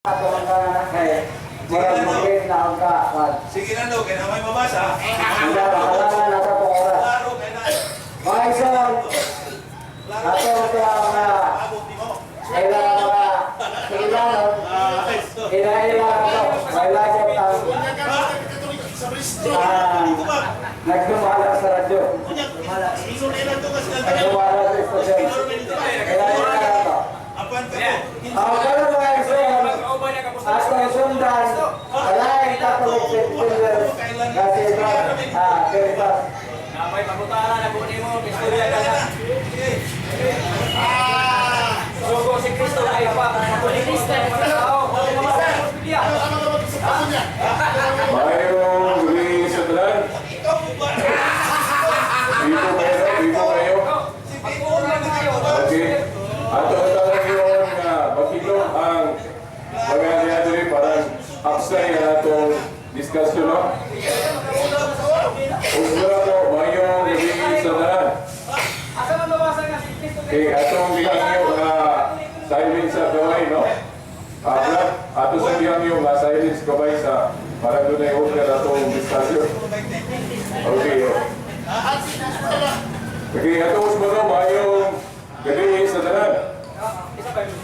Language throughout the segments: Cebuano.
Ato ang na kay murag mag na ang ka kan. Sige na no, kaya na may mabasa. Hindi ba na sa atong oras. Klaro, kaya na. Mga igsoon, Klaro. ato ito ang Abot ni mo. kailangan mga kailangan Ah, so. ila-ila ito. May lagyan ang Dito ba? nagdumala sa radyo. Kunya, isulay lang to kasi Nagdumala sa istasyon. Ila-ila ito. Apan ka mo. Ang karon, mga igsoon, atong sundan, Alay Catholic Festival kasi Caritas. Namay pagutara na kunin mo, istorya ka na. Sugo si Kristo ay pa. Kristo ay mga tao. Biblia. Mayroong gabi sa tanan. Ikaw mo ba? Dito kayo, dito kayo. Si Biko lang kayo. Okay. Ato ang tanong yun nga makilom ang mga niya diri parang upside na atong discussion, no? Usbara ko, mayroong gabi sa tanan. Asa man mabasa nga si Kristo? Okay, atong gihangyo nga silence sa gaway, no? Ah, Brad, ato sa gihangyo nga silence gaway sa para doon ay order atong discussion. Okay, oh. Okay, ato usbara, mayroong gabi sa tanan. Isa ba yun?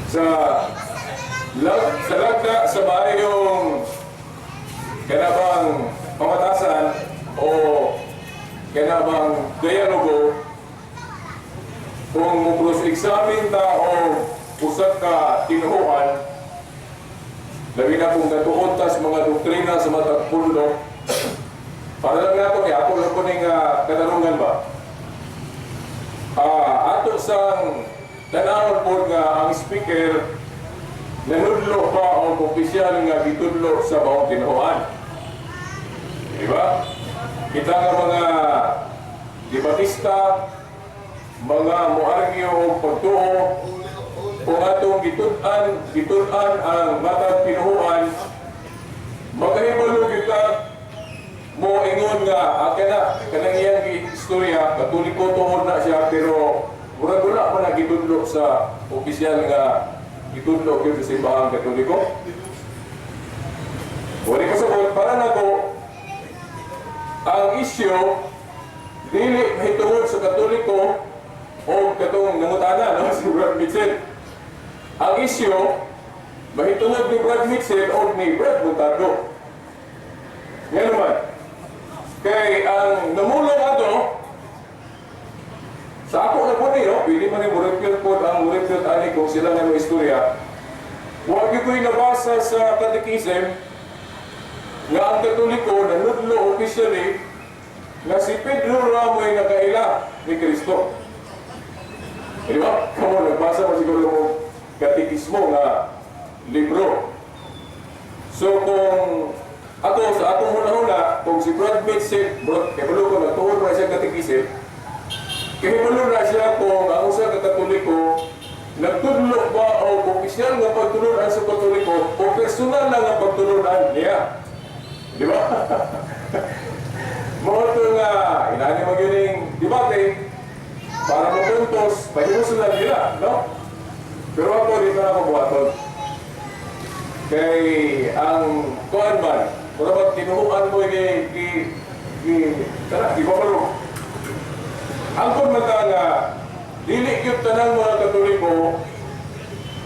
Sa lagda sa maayong kanabang pamatasan o kanabang dialogo, kung mo cross-examine ta o usa ka tinuohan, labi na kung gatuon ta sa mga doktrina sa matag pundo, para lang nato kay ato lang ko ning katarungan ba, ato sang tanawon po nga ang speaker nanudlo pa og opisyal nga gitudlo sa maong tinuohan. Di ba? Kita nga mga debatista, mga moargyo og pagtuo, kung atong gitud-an ang matag tinuohan, magahibalo kita mo ingon nga kana kanang iyang istorya, Katoliko tuod na siya, pero murag wala pa na gitudlo sa opisyal nga gitudlo gyud sa simbahang Katoliko. Wala ko sabot para nako ang isyu dili mahitungod sa Katoliko o katong nangutana, no, si Brad Mitchell. Ang isyu mahitungod ni Brad Mitchell o ni Brad Montardo. Nga naman, kay ang namulong ato, sa ako na po niyo, pili man yung mo-refute po ang mo-refute ani kung sila nga mo istorya, huwag ko ko'y nabasa sa catechism nga ang Katoliko nanudlo officially nga si Pedro ra mo'y nakaila ni Kristo. Eh, di ba? Kamo, nagbasa mo siguro mo katekismo nga libro. So kung ako sa atong huna-huna, kung si Brad Mitchell, Brad, kay ko nagtuon pa siya katekism, kay balo na siya kung ang usa ka Katoliko nagtudlo ba o opisyal nga pagtulunan sa Katoliko o personal na nga pagtulunan niya. Di ba? Mao to nga, inani mo gyud debate para mo puntos, pahimusulan nila, no? Pero ako, dito na ako buhaton. Kay ang kuan man, mura bag tinuohan mo gi gi gi kana gibabalo. Angkon man ta nga dili gyud tanan mga Katoliko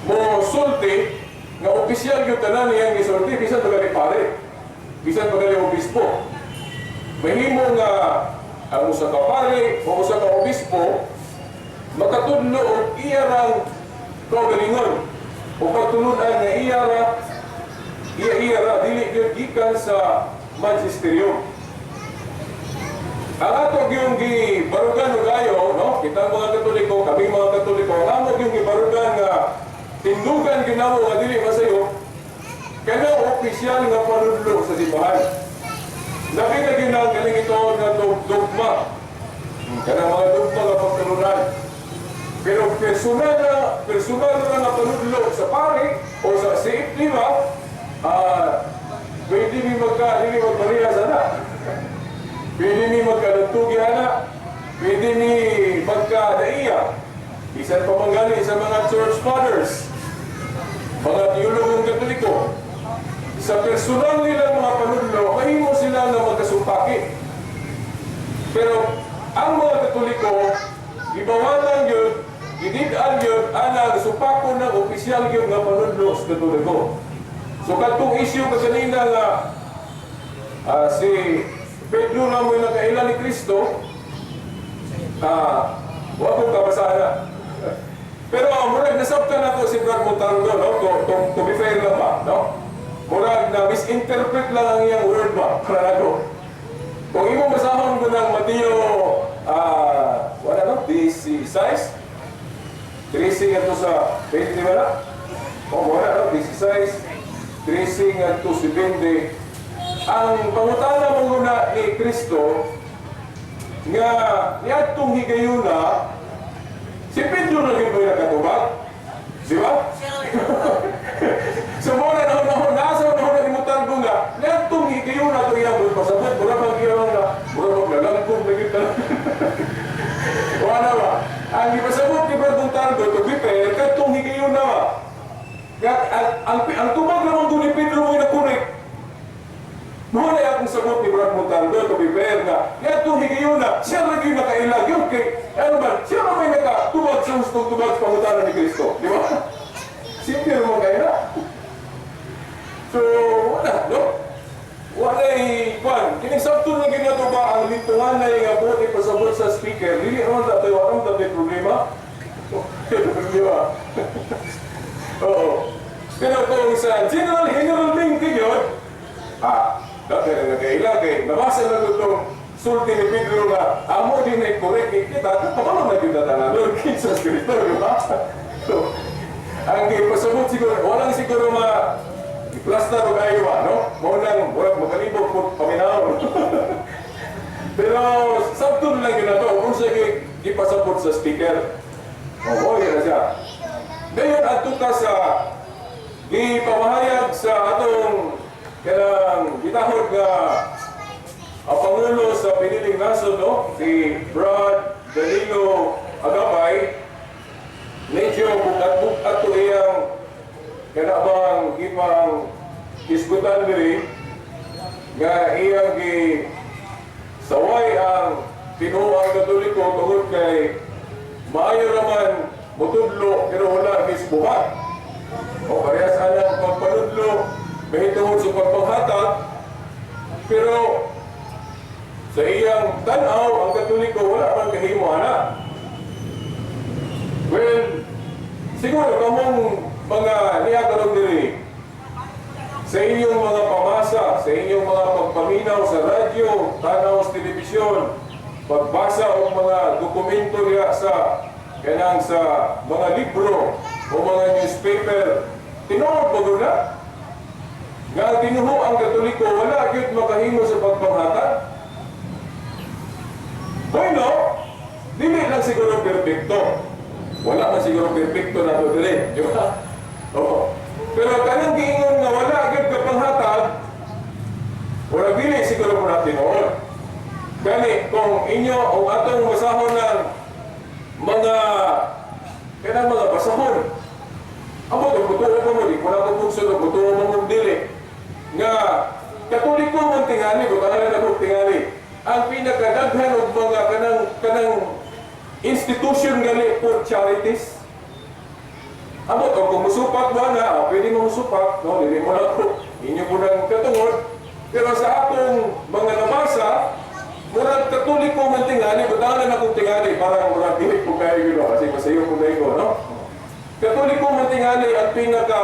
mo sulti nga opisyal gyud tanan niyang gisulti, bisan pa gali pare, bisan pa gali obispo. Mahimo nga ang usa ka pare o usa ka obispo makatudlo og iya rang kaugalingon o pagtulunan nga iya ra, iya iya ra, dili gyud gikan sa magisterium. Ang ato gyung gibarugan og ayo, no? Kitang mga Katoliko, kami mga Katoliko, ang amo gyung gibarugan nga tindugan gyud namo nga dili masayo kana opisyal nga panudlo sa simbahan. Labi na gyud ang galing ito nga dogma. Kanang mga dogma nga pagtulunan. Pero personal na nga panudlo sa pare o sa CF, di ba? Pwede mi magka, dili magpareha sana. Pwede mi magkalantugi ana. Pwede mi magkadaiya. Bisan pa man gani sa mga church fathers. mga teologong Katoliko, sa personal nilang mga panudlo, mahimo sila nga magkasupaki. Pero ang mga Katoliko, gibawalan yun, gidid-an yun, anang supako ng opisyal yun nga panudlo sa Katoliko. So katong issue ka kanina nga si Pedro na mo'y nakaila ni Kristo, wa ko kabasa na. Pero murag nasabtan ako si Brad Montaldo, no? To be fair lang ba, no? Murag na misinterpret lang ang iyang word ba, para nako. Kung imo basahon ko ng Mateo, wala no? 16, 13 ngadto sa 20 ba na? O, wala no? 16, 13 ngadto sa 20. Ang pangutana mo na ni Kristo, nga niadtong higayuna, si Pedro na gyud ba nakatubag? Di ba? So mo na na nasa na na imutan ko nga niadtong higayuna to iyang pasabot, mura bang iyang nga mura bang lalangkong na gyud. Wala ba? Ang ipasabot ni Brad Montaldo, to be fair, kadtong higayuna ba? Nga ang tubag naman doon ni Pedro mo nakunik. Mo na akong sagot ni Brad Montaldo, to be fair nga, niadtong higayuna, siya ra gyud nakailag yun kay, ano ba, siya ra may nakatubag sa hustong tubag sa pangutana ni Kristo, di ba? Simple mo kayo na. So, wala, no? Walay, kwan, kining sabto na gyud nato ba ang litunganay nga buot ipasabot sa speaker, dili naman ta tayo, walang ta problema. Di ba? Oo. Pero kung sa general general link yun, dati na nakaila kay nabasa na ko itong sulti ni Pedro nga, amo din ay correct kay kita, paano na gyud tanan Lord Jesus Cristo, di ba? So, ang ipasabot siguro, walang siguro ma i-plaster o kayo ba, no? Mao nang murag makalibog po paminaw. Pero sabto lang yun na to, kung siya ipasabot sa speaker. Oo, yun na siya. Ngayon, adto ta sa gipamahayag sa atong kanang gitahod nga ang Pangulo sa piniling nasod, no? Si Brad Danilo Agapay, medyo bukat-bukat to iyang kana bang gipang isgutan diri nga iyang gi saway ang tinuang Katoliko tungod kay maayo raman mutudlo pero wala gisbuhat. O parehas anang pagpanudlo mahitungod sa pagpanghatag, pero sa iyang tan-aw ang Katoliko wala man kahimo ana. Well, siguro kamong mga niya karon diri sa inyong mga pamasa, sa inyong mga pagpaminaw sa radyo, tanaw sa telebisyon, pagbasa og mga dokumento diha sa kanang sa mga libro o mga newspaper, tinuod ba gud na? Nga ang tinuho ang Katoliko wala gyud makahimo sa pagpanghatag? Bueno, dili lang siguro perpekto. Wala man siguro perpekto na to diri, di ba? Oo. Pero kanang giingon nga wala gyud kapanghatag, wala dili siguro po natin tinuod. Gani kung inyo o atong basahon ng mga kanang mga basahon. Amo to butuo pa mo, di ko na ko bugsod, butuo mo mong dili. Nga Katoliko man tingali, kung tangan na tingali. Ang pinakadaghan og mga kanang kanang institution gali for charities. Amo to kung musupak mo na, pwede mo musupak, no, dili mo na ko inyo po nang katungod. Pero sa atong mga nabasa, murag Katoliko man tingali, butangan na akong tingali, parang murag dili ko kayo yun, no? Kasi masayo ko kayo, no? Katoliko man tingali ang pinaka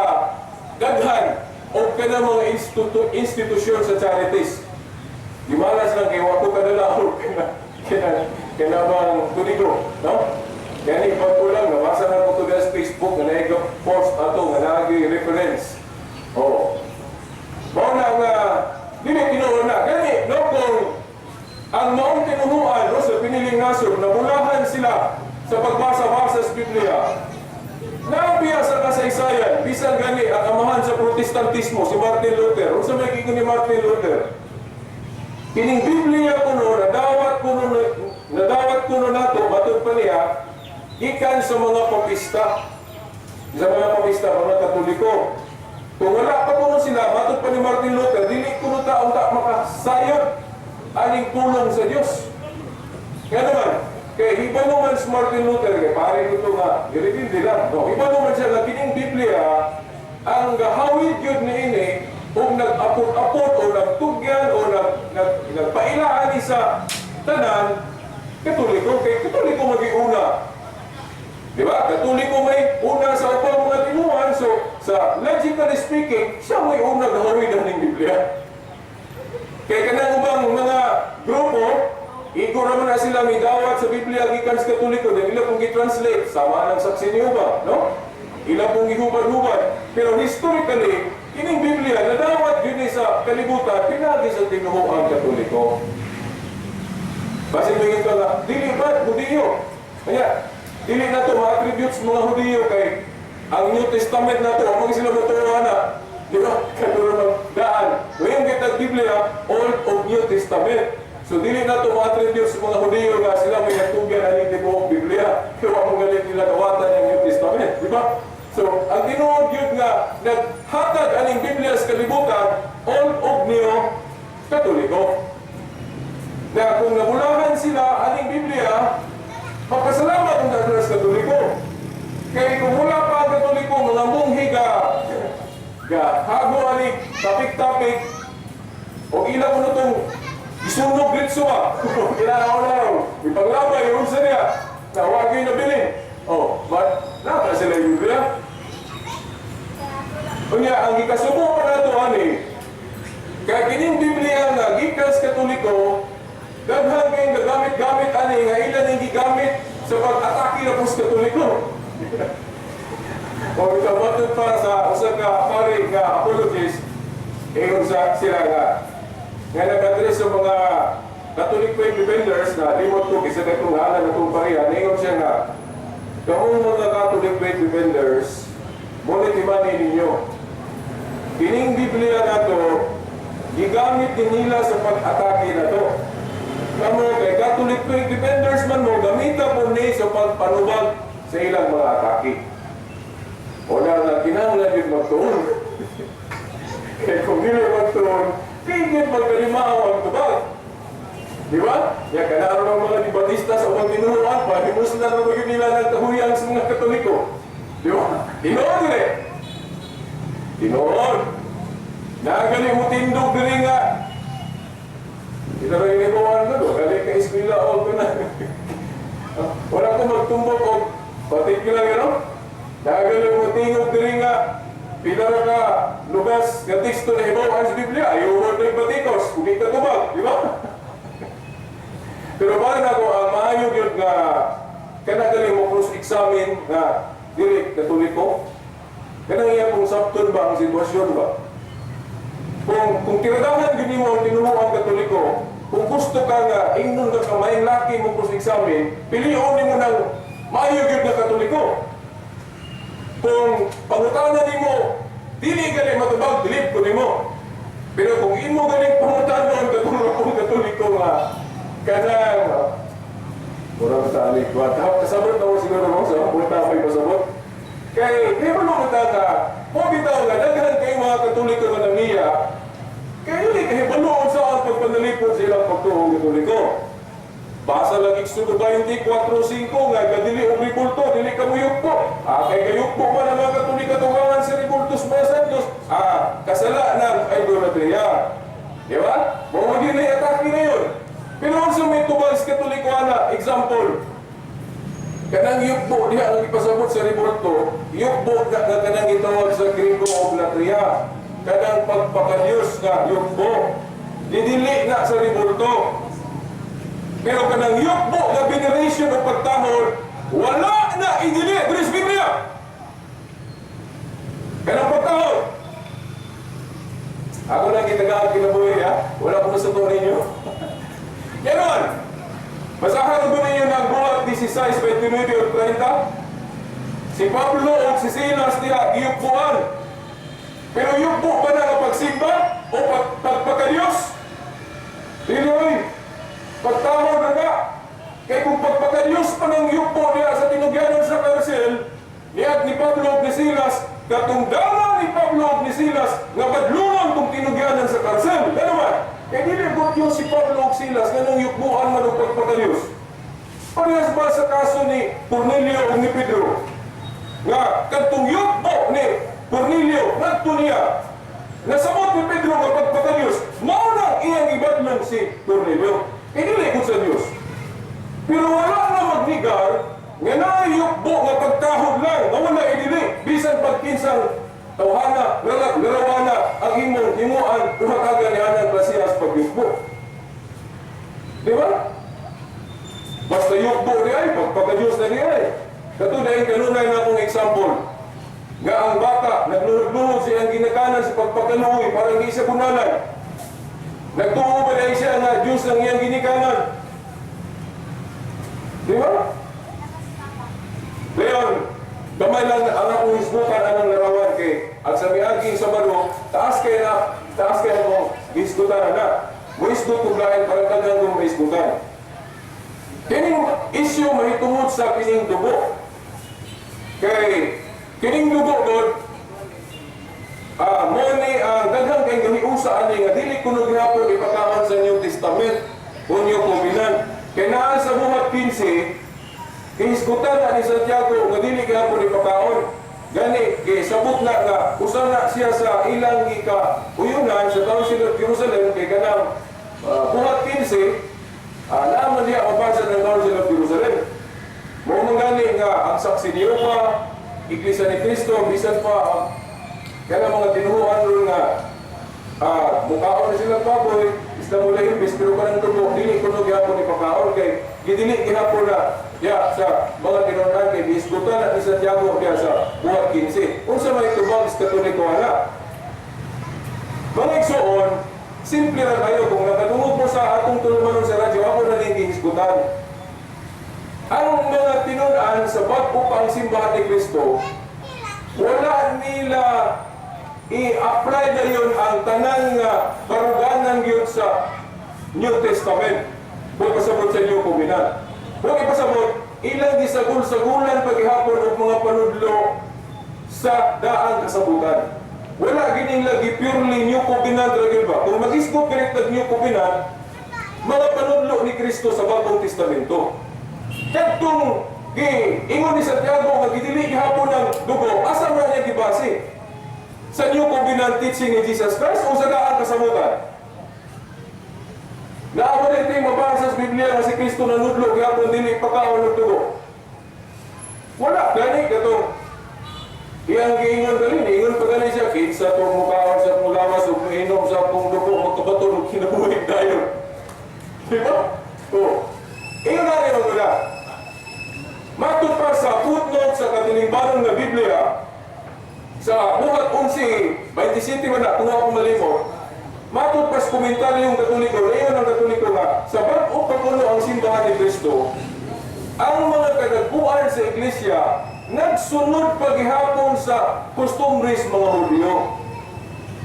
daghan o kanang mga institusyon sa charities. Di malas lang kay wa ko kadala og kina kina bang tuligo, no? Kaya ni pag lang nabasa na ko to sa Facebook nga naay post ato nga naagi reference. Oh. Mao na nga dili tinuod na gani no kung ang maong tinuhuan, no, sa piniling nasod nabulahan sila sa pagbasa-basa sa Biblia. Nabiya sa kasaysayan, bisan gani ang amahan sa Protestantismo, si Martin Luther. Unsa may giingon ni Martin Luther? Kining Biblia kuno nadawat kuno nato matud pa niya gikan sa mga papista. Sa mga papista, mga Katoliko. Kung wala pa kuno sila, matod pa ni Martin Luther, dili kuno ta unta makasayod aning pulong sa Dios. Kaya naman, kay hibalo man si Martin Luther, kay pare ito nga, girilindi lang. No, hibalo man siya nga kining Biblia, ang gahawid yun ni ini, ug nag-apot-apot o nagtugyan o nagpailaan ni sa tanan, Katoliko, kay Katoliko magiuna. Di ba? Katoliko may una sa upang mga tinuan, so sa logically speaking, siya may una gahawid ang Biblia. Kaya kanang ubang mga grupo, igo naman na sila midawat sa Biblia gikan sa Katoliko, dahil ila pong gi-translate, sama ng saksi niyo ba, no? Ila pong gihubad-hubad. Pero historically, kining Biblia nadawat gyud ni sa kalibutan pinaagi sa tinuoang Katoliko. Basin mo ka nga, dili ba, Hudiyo? Kaya, dili na to ma-attribute sa mga Hudiyo kay ang New Testament na to, ang sila matuwa na. Di ba? Katulad ng daan. Ngayon kita Biblia, Old of New Testament. So dili na to ma-attribute sa mga Hudiyo nga sila may natugyan ang tibuok Biblia. Pero ang galing nila kawatan ng New Testament. Di ba? So, ang tinuod yun nga, naghatag aning Biblia sa kalibutan, Old of New, Katoliko. Na kung nabulahan sila aning Biblia, mapasalamat ang daglas Katoliko. Kaya kung wala pa ang Katoliko, mga munghi ga, ga hago ani tapik-tapik, o ilang mo na itong isunog ditso ba? Kinakaw na raw. Ipaglabay, yung sa niya. Tawag yung nabilin. Oh, but naka sila yung Biblia. Unya, ang gikasubo pa nato ani, kaya kining Biblia nga gikan sa Katoliko, daghan kayong gagamit-gamit ani nga ilan ang gigamit sa pag-atake na po sa Katoliko. O ikabatod pa sa usa ka pari nga apologist, ingon sa sila nga nga nag-address sa mga Catholic faith defenders na limot ko kaysa na itong ngalan na itong pariya, ningon siya nga, kamong mga Catholic faith defenders, ngunit imani ninyo, kining Biblia nato, gigamit din nila sa pag-atake na to. Kamo kay Catholic faith defenders man mo, gamita po ni sa pagpanubag sa ilang mga atake. O na na kinahanglan yun magtuon. Kaya kung dili magtuon, tingin magkalimaw ang tubag. Di ba? Ya kanaro ng mga debatista sa ubang tinuruan, pahimuslan na magyud nila ng kahuyan sa mga Katoliko. Di ba? Tinuod dire. Tinuod. Nagali mo tindog diri nga. Kita rin inibuhan ko do, gali ka eskwela o ka na. Wala ko magtumbok og particular gano. Nagali mo tingog diri nga pila ra ka lugas nga teksto na hibaw sa Biblia, ayaw mo na batikos, kung di ka tubag, di ba? Pero para nako ang maayo gyud nga kana gali mo cross-examine nga dili Katoliko. Kanang iya kung sabton ba ang sitwasyon ba? Kung tiradahan gyud nimo ang tinuoang Katoliko, kung gusto ka nga ingnon ka maing laki mo cross-examine, pilion nimo ng maayo gyud nga Katoliko. Kung pangutana nimo, dili gali matubag, bilib ko nimo. Pero kung imo galing pangutana ang katulad kong Katoliko nga kanang murag sa alik wa kasabot na mo siguro mo sa punta ko pasabot kay di mo nung ta ka mo bitaw nga daghan kay mga Katoliko nga namiya kay dili kahibalo sa ang pagpanalipod sa ilang pagtuo Katoliko. Basa lang Exodo 24:5 nga kadili og rebulto, dili ka muyugpo. Ah, kay gayugpo man ang mga Katoliko tungangan sa rebultos mga santos. Ah, kasala ng idolatria. Di ba? Mao gyud na atake na yun. Pero unsa may tubag sa Katoliko ana, example, kanang yugbo diha ang ipasabot sa rebulto, yugbo na nga kanang gitawag sa Griego og latria. Kanang pagpakadiyos nga yugbo. Didili na sa rebulto. Pero kanang yugbo nga veneration o pagtahod, wala na idili diri sa Biblia. Kanang pagtahod. Ako na gitagaan kinabuhi ha. Wala ko sa ninyo. Ganon. Basahan ko ninyo ng Buhat 16, 29 o 30. Si Pablo o si Silas diha giyugbuan. Pero yugbo ba na ang pagsimba o pagpakadiyos? Dili oy. Pagtahod na nga. Kay kung pagpakadiyos pa ng yugbo diha sa tinugyanon sa karsel, Niag ni Pablo ug ni Silas, katungdanan ni Pablo ug ni Silas nga badlungon tong tinugyanan sa karsel. Ano man? Kay dili gud si Pablo ug Silas nganong yukbuan man og pagpakadiyos. Parehas ba sa kaso ni Cornelio ug ni Pedro? Nga kadtong yukbo ni Cornelio ngadto niya. Nasabot ni Pedro nga pagpakadiyos, mao na iyang ibadlong si Cornelio. Kay dili gud sa Dios. Pero wala na magnigar nga naayukbo nga pagtahod lang nga wala idili bisan pagkinsang tawhana, larawana ang imong himuan duha ka ni anang klasehas pagyukbo. Di ba? Basta yukbo di ay, pagpakadiyos na di ay. Kato dahil kanunay na akong example. Nga ang bata, nagluhod-luhod siya ang ginakanan sa pagpakaluoy para hindi siya bunalan. Nagtuo ba dahil siya nga Diyos ang iyang ginikanan? Di ba? Leon, gamay lang ang akong hisgutan anang larawan kay at sa miaging Sabado, taas kay mo hisgutan na. Muhisgot kog lain para tagang kong mahisgutan. Kining issue mahitungod sa kining dugo. Kay kining dugo god, mo ni ang daghang kay gahiusa ani nga dili kuno gihapon ipakaon sa New Testament o New Covenant. Kay naa sa Buhat 15, gihisgutan na ni Santiago nga dili gihapon ipakaon. Gani kay sabot na nga usa na siya sa ilang gika uyunan sa Council of Jerusalem kay kanang Buhat 15, naa man diha mabasa ng Council of Jerusalem. Mao man gani nga ang Saksi ni Jehovah, Iglesia ni Cristo, bisan pa ang kaya mga tinuhuan ron nga mukaon na silang baboy, isda mo imbis, pero kanang dugo, dili kuno gihapon ipakaon kay gidili gihapon na ya sa mga tinunan kay gihisgutan na ni Santiago diya sa Buhat 15. Unsa may tubag sa Katoliko ana? Mga igsuon, simple ra kayo kung nakadungog mo sa atong tulumanon sa radyo, ako na ning gihisgutan. Ang mga tinunan sa bag-o pa ang simbahan ni Kristo, wala nila i-apply na yun ang tanan nga baruganan gyud sa New Testament. Kung pasabot sa New Covenant. Kung ipasabot, ilang gisagul-sagulan paghihapon og mga panudlo sa daang kasabutan. Wala gining lagi purely New Covenant ra gyud ba? Kung mag-isgot ganit nag New Covenant, mga panudlo ni Kristo sa Bagong Testamento. Kadtong gi ingon ni Santiago nga gidili gihapon ng dugo, asa man niya gibase? Sa New Covenant teaching ni Jesus Christ o sa daang kasabutan? Naa ba dito yung mabasa sa Biblia nga si Kristo nanudlo gihapon dili pakaon og dugo? Wala gani katong iyang giingon gali, ingon pa gali siya, kinsa tong mukaon sa akong lawas ug moinom sa akong dugo, magkabaton og kinabuhi dayon. Di ba? Oh. Ingon na rin ang wala. Matod pa sa footnote sa katilingbanon nga Biblia, sa Buhat 11:27 man na, kung ako malimot, matod pa sa komentaryong Katoliko, ingon ang Katoliko nga, sa bag-o pa kuno ang simbahan ni Kristo, ang mga kadagkuan sa iglesia nagsunod paghihapon sa costumbres mga Hudyo.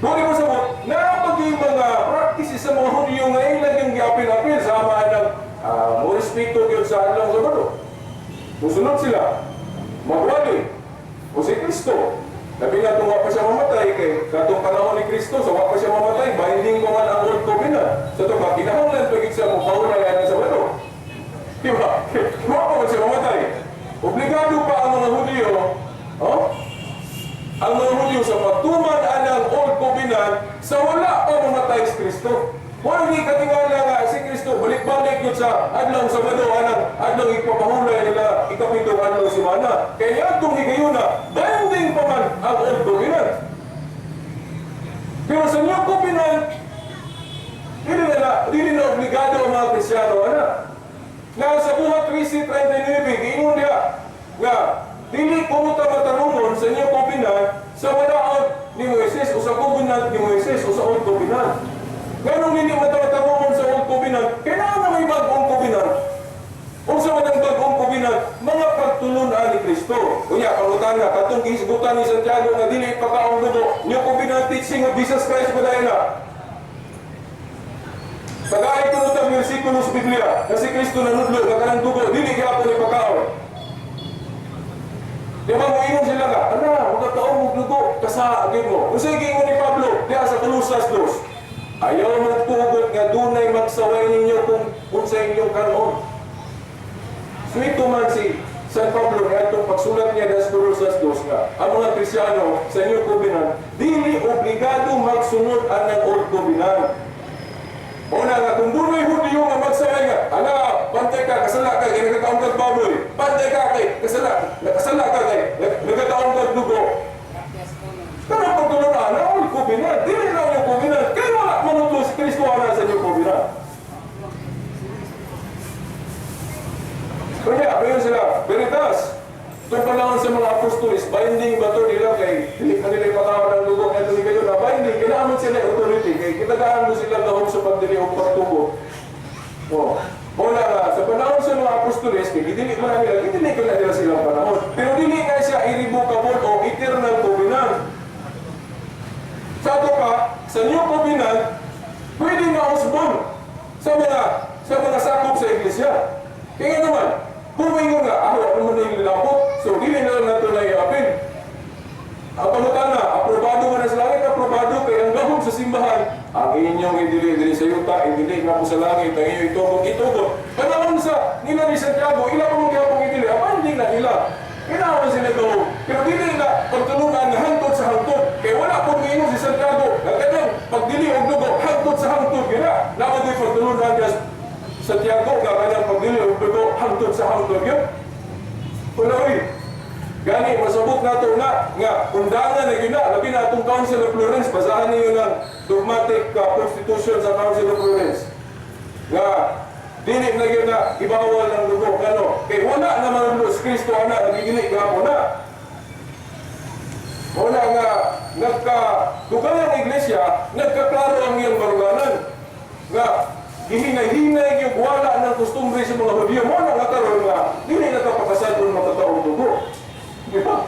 Kung mo sabot, napag yung mga practices sa mga Hudyo nga ilang yung giapil-apil sa mga ng mo respeto gyud sa adlaw Sabado. Musunod sila, magwali, o si Kristo. Labi na kung wa pa siya mamatay, kay katong panahon ni Kristo, so wa pa siya mamatay, binding ko man ang Old Covenant. Sa to ba, kinahanglan pa gid siya mo paulay ang Sabado. Di ba? Wa pa man siya mamatay. Obligado pa ang mga Hudyo, oh? Ang mga Hudyo sa pagtuman anang Old Covenant sa wala pa mamatay si Kristo. Wala ni katingala nga si Kristo balik-balik yun sa adlaw Sabado anang adlaw ipapahulay nila ikapitong adlaw semana. Kaya niadtong higayuna, binding pa man ang Old Covenant. Pero sa New Covenant, dili na obligado ang mga Kristiyano ana. Nga sa Buhat 13:39, giingon niya nga dili ko ta matarungon sa New Covenant sa walaon ni Moises o sa Covenant ni Moises o sa Old Covenant. Nganong dili man ta matarungon sa Old Covenant, kailangan na may bagong covenant. Unsa man ang bagong covenant? Mga pagtulunan ni Kristo. Unya, pangutana, katong gihisgutan ni Santiago nga dili pakaong dugo, New Covenant teaching of Jesus Christ ba dahil na? Tagay ko ang bersikulo sa Biblia na si Kristo nanudlo nga kanang dugo dili gihapon ipakaon. Di ba moingon sila nga, "Ana, magkataon mo dugo, kasa gyud mo." Unsay giingon ni Pablo diha sa Colosas 2? "Ayaw magtugot nga dunay magsaway ninyo kung unsa inyong kanon." Suwito man si San Pablo niadtong pagsulat niya sa Colosas 2 nga ang mga Krisyano sa New Covenant dili obligado magsunod anang Old Covenant. Una nga kung dunay Hudyo nga magsaway nga, "Ala, bantay ka, kasala ka, kay nagkakaon kag baboy. Bantay ka kay kasala, nakasala ka kay nagkakaon kag dugo." Pero pag na na Old Covenant, dili na New Covenant, kaya wala manutlo si Kristo ana sa New Covenant. Kanya, ayon sila, Veritas. Itong panahon sa mga apostolis, binding ba ito nila kay dili pa nila ipakaon ang dugo kaya tuloy kayo na binding, kailangan sila authority kay kitagaan mo sila gahom sa pagdili o pagtubo. Oh. Wala nga, sa panahon sa mga apostolis, kay gidili man na nila, gidili ko na nila silang panahon. Pero dili nga siya irrevocable o eternal covenant. Sa ato pa, sa New Covenant, pwede nga usbon sa mga sakop sa iglesia. Kaya nga naman, kung maingon nga, ah, wala naman na yung lilabot, so dili na lang nato na iapin. Ang pangutana, aprobado man na sa langit, aprobado kay ang gahom sa simbahan, ang inyong idili dili sa yuta, idili nga po sa langit, ang inyong itugot, itugot. Panahon sa nila ni Santiago, ila pa mong gihapong idili, apan hindi na nila. Kailangan sila gahom. Pero dili na pagtulungan nga hangtod sa hangtod. Kay wala pong miingon si Santiago, nga kanang pagdili og dugo, hangtod sa hangtod. Gina, naman di pagtulungan nga Santiago, nga kanang pagdili og dugo, hangtod sa hangtod. Yun. Wala oy. Gani, masabot nato na nga undangan na gyud na, labi na atong Council of Florence, basahan niyo ng dogmatic constitution sa Council of Florence. Nga dili na gyud na ibawal ang dugo kano kay wala naman si Kristo ana nagigili gahapon na. Wala nga nagka dugay ang iglesia, nagkaklaro ang iyang baruganan. Nga gihinay-hinay yung wala ng kostumbre sa mga Hudyo mo na nga karon nga dili na ka pakasal kung makataong dugo. Di ba?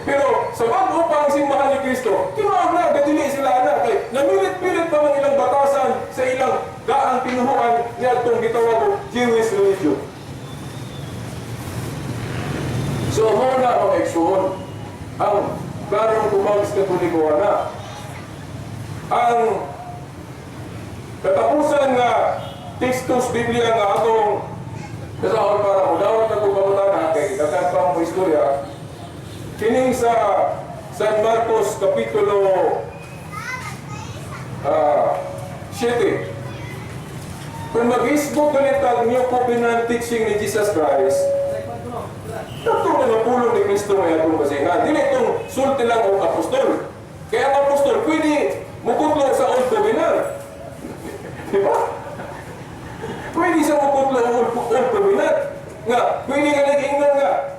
Pero sa bago pa ang simbahan ni Kristo, tinuod na, gadili sila ana kay namilit-pilit pa man ilang batasan sa ilang daang tinuhuan niadtong gitawag og Jewish religion. So mo na mga igsuon ang klarong tubag sa Katoliko na ang katapusan nga tekstos Biblia nga atong kasahon para mo dawat na kong pangutana kay daghan pa mo istorya kining sa San Marcos Kapitulo 7. Kung mag-isbo ganit ang New Covenant teaching ni Jesus Christ, tatlo na pulong ni Kristo nga atong basihan. Dili itong sulti lang og apostol. Kaya ang apostol pwede mukutlo sa Old Covenant. Di ba? Pwede siya mukutlo sa Old Covenant. Nga, pwede nga nag-ingon nga,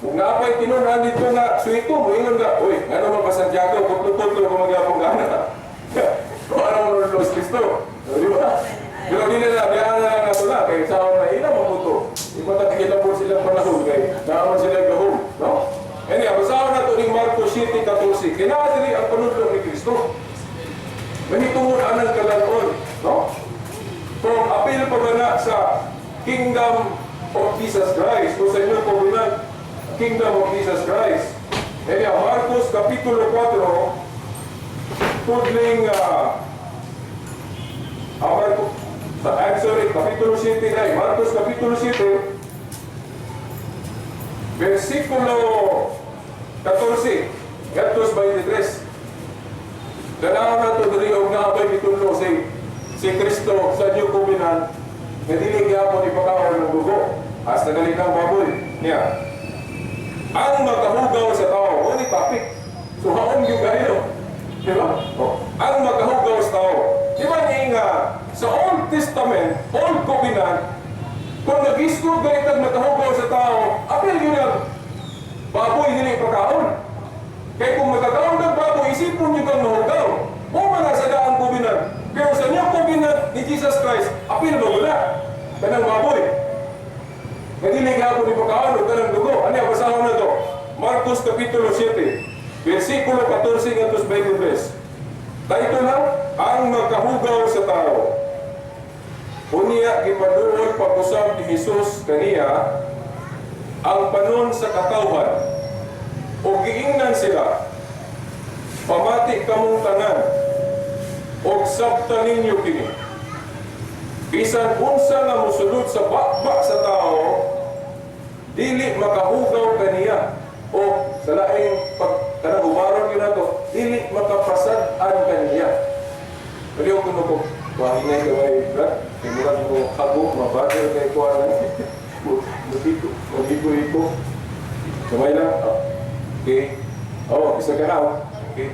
kung napay tinunan dito nga, suwito, moingon nga, "Uy, ano man pa Santiago, kutlo-kutlo kung magyapong gana. Kung ano mo Los Kristo." Di ba? Pero di na na, biyahan na lang nato na, kay sa na ila maputo. Di ba kita po silang panahon, kay naaman sila gahom, no? Anyway, basahon na ito ni Marcos 7:14. Kailangan dili ang panudlo ni Kristo. Mahitungod anang kalanon, no? Kung apil pa ba na sa Kingdom of Jesus Christ o sa New Covenant Kingdom of Jesus Christ. Anyway, Marcos Kapitulo 4, tudling Marcos, I'm sorry, Kapitulo 7 ay, Marcos Kapitulo 7, versikulo 14, ngadto 23. Dalawa na ito diri og naabay gitudlo si Kristo sa New Covenant nga dili gyapon ipakaon ng dugo hasta galing ng baboy niya. Ang makahugaw sa tao, mo ni topic. So haon gyud kayo. Di ba? Oh. Ang makahugaw sa tao. Di ba niya nga sa Old Testament, Old Covenant, kung nag-isgo ganit ang makahugaw sa tao, apil yun ang baboy dili pakaon. Kaya kung magkakaon ng baboy, isipon niyo kang mahugaw. O mga sa daang covenant. Pero sa New Covenant ni Jesus Christ, apil ba wala? Kanang baboy. Nga dili gapon ni pakaon o kanang dugo. Ano yung basahon na to? Marcos Kapitulo 7, versikulo 14 ngadto 23. Title lang, Ang Makahugaw sa Tao. Unya gipaduol pag-usab ni Jesus kaniya ang panon sa katawhan. O giingnan sila, "Pamati kamong tanan, og sabta ninyo kini. Bisan unsa nga mosulod sa baba sa tao, dili makahugaw kaniya." O sa laing pag kanang hubaron gyud nato, dili makapasad-an kaniya. Kaliw ko ko, wahinay ka may brad, kay murag mo kabo, mabagay kay kuha lang. Magiko, magiko-iko. Kamay lang. Oh. Okay. Oh, isa ka na. Oh. Okay.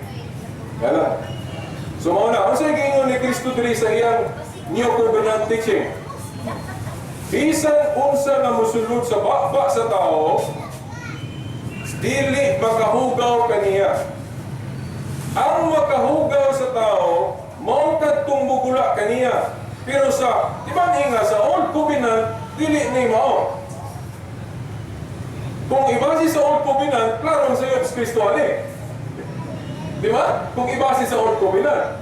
Yan lang. So mao na, unsa giingon ni Kristo diri sa iyang New Covenant teaching? Bisan unsa nga mosulod sa baba sa tao, dili makahugaw kaniya. Ang makahugaw sa tao, mao kadtong mugula kaniya. Pero sa, di ba nga sa Old Covenant, dili ni mao. Kung ibase sa Old Covenant, klaro ang sayo si Kristo ani. Di ba? Kung ibase sa Old Covenant.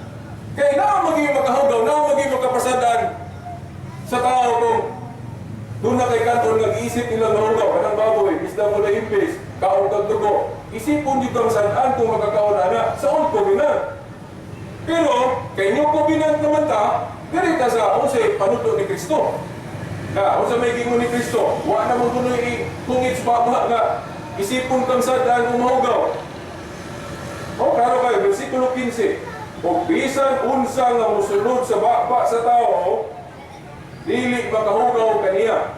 Kaya naa maging makahugaw, naa maging makapasadan sa tao kung doon na kay kanton nga giisip nila mahugaw, kanang baboy, isda mo na imbes, kaon kag dugo. Isipon dito ang sanaan kung makakaon ana sa Old Covenant. Pero, kay New Covenant naman ta, diri ta sa unsay panudlo ni Kristo. Na, unsa may gingon ni Kristo, wa na mo kunoy tungit sa baba nga isipon kang sadaan kung mahugaw. O, klaro kayo, versikulo 15. O bisan unsa nga mosulod sa baba sa tao, dili makahugaw kaniya.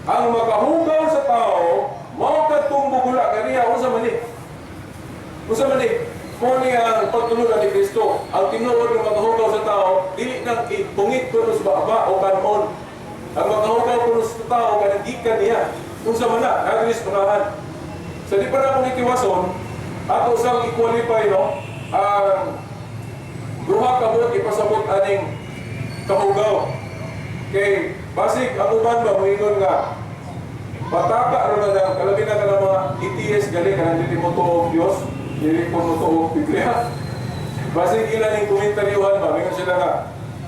Ang makahugaw sa tao, mao kadtong mugula kaniya. Unsa man ni? Unsa man ni? Mao ni ang pagtulunan ni Kristo. Ang tinuod nga makahugaw sa tao, dili nang ipungit kuno sa baba o kanon. Ang makahugaw kuno sa tao kanang gikan niya. Unsa man na, naa diri sa unahan. Sa di pa na akong itiwason, ato sang i-qualify, no, ang duha ka buot ipasabot aning kahugaw. Kay basig ang uban ba moingon nga pataka ro na lang kalabi na kanang mga atheist gali, kanang dili mo tuo Dios, dili ko mo tuo Biblia. Basig ila ning komentaryuhan ba, mingon sila nga,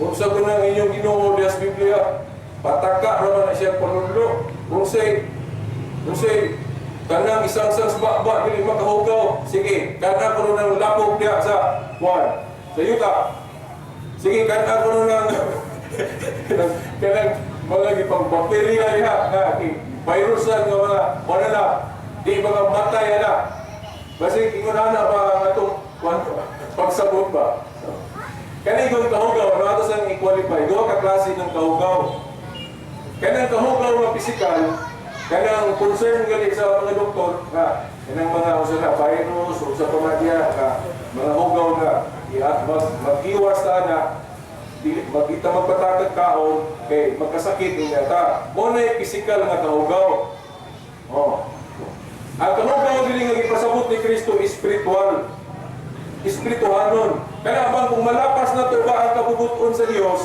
"Unsa ko nang inyong Ginoo diha sa Biblia, pataka ra man na siya panudlo. Unsay kanang isang sang sa baba dili makahugaw? Sige, kana ko nang lapok diha sa kuan, sa yuta. Sige, kana ko nang kanang mga gipang bakterya diha nga virusan nga mga wala na di mga matay ana." Basig ingon ana ba ang atong kuan pagsabot ba? So, kani kung kahugaw, ano ato sang i-qualify, duha ka klase ng kahugaw. Kanang kahugaw nga pisikal, kanang concern gali sa mga doktor nga kanang mga usa na virus o sa pamadya nga mga hugaw nga mag-iwas ta na dili magita magpatakag kaon kay magkasakit niya ta. Mo na pisikal nga kahugaw. Oh. Ang kahugaw dili nga gipasabot ni Kristo, espiritual. Espirituhanon. Kaya bang kung malapas na to ba ang kabubuton sa Dios?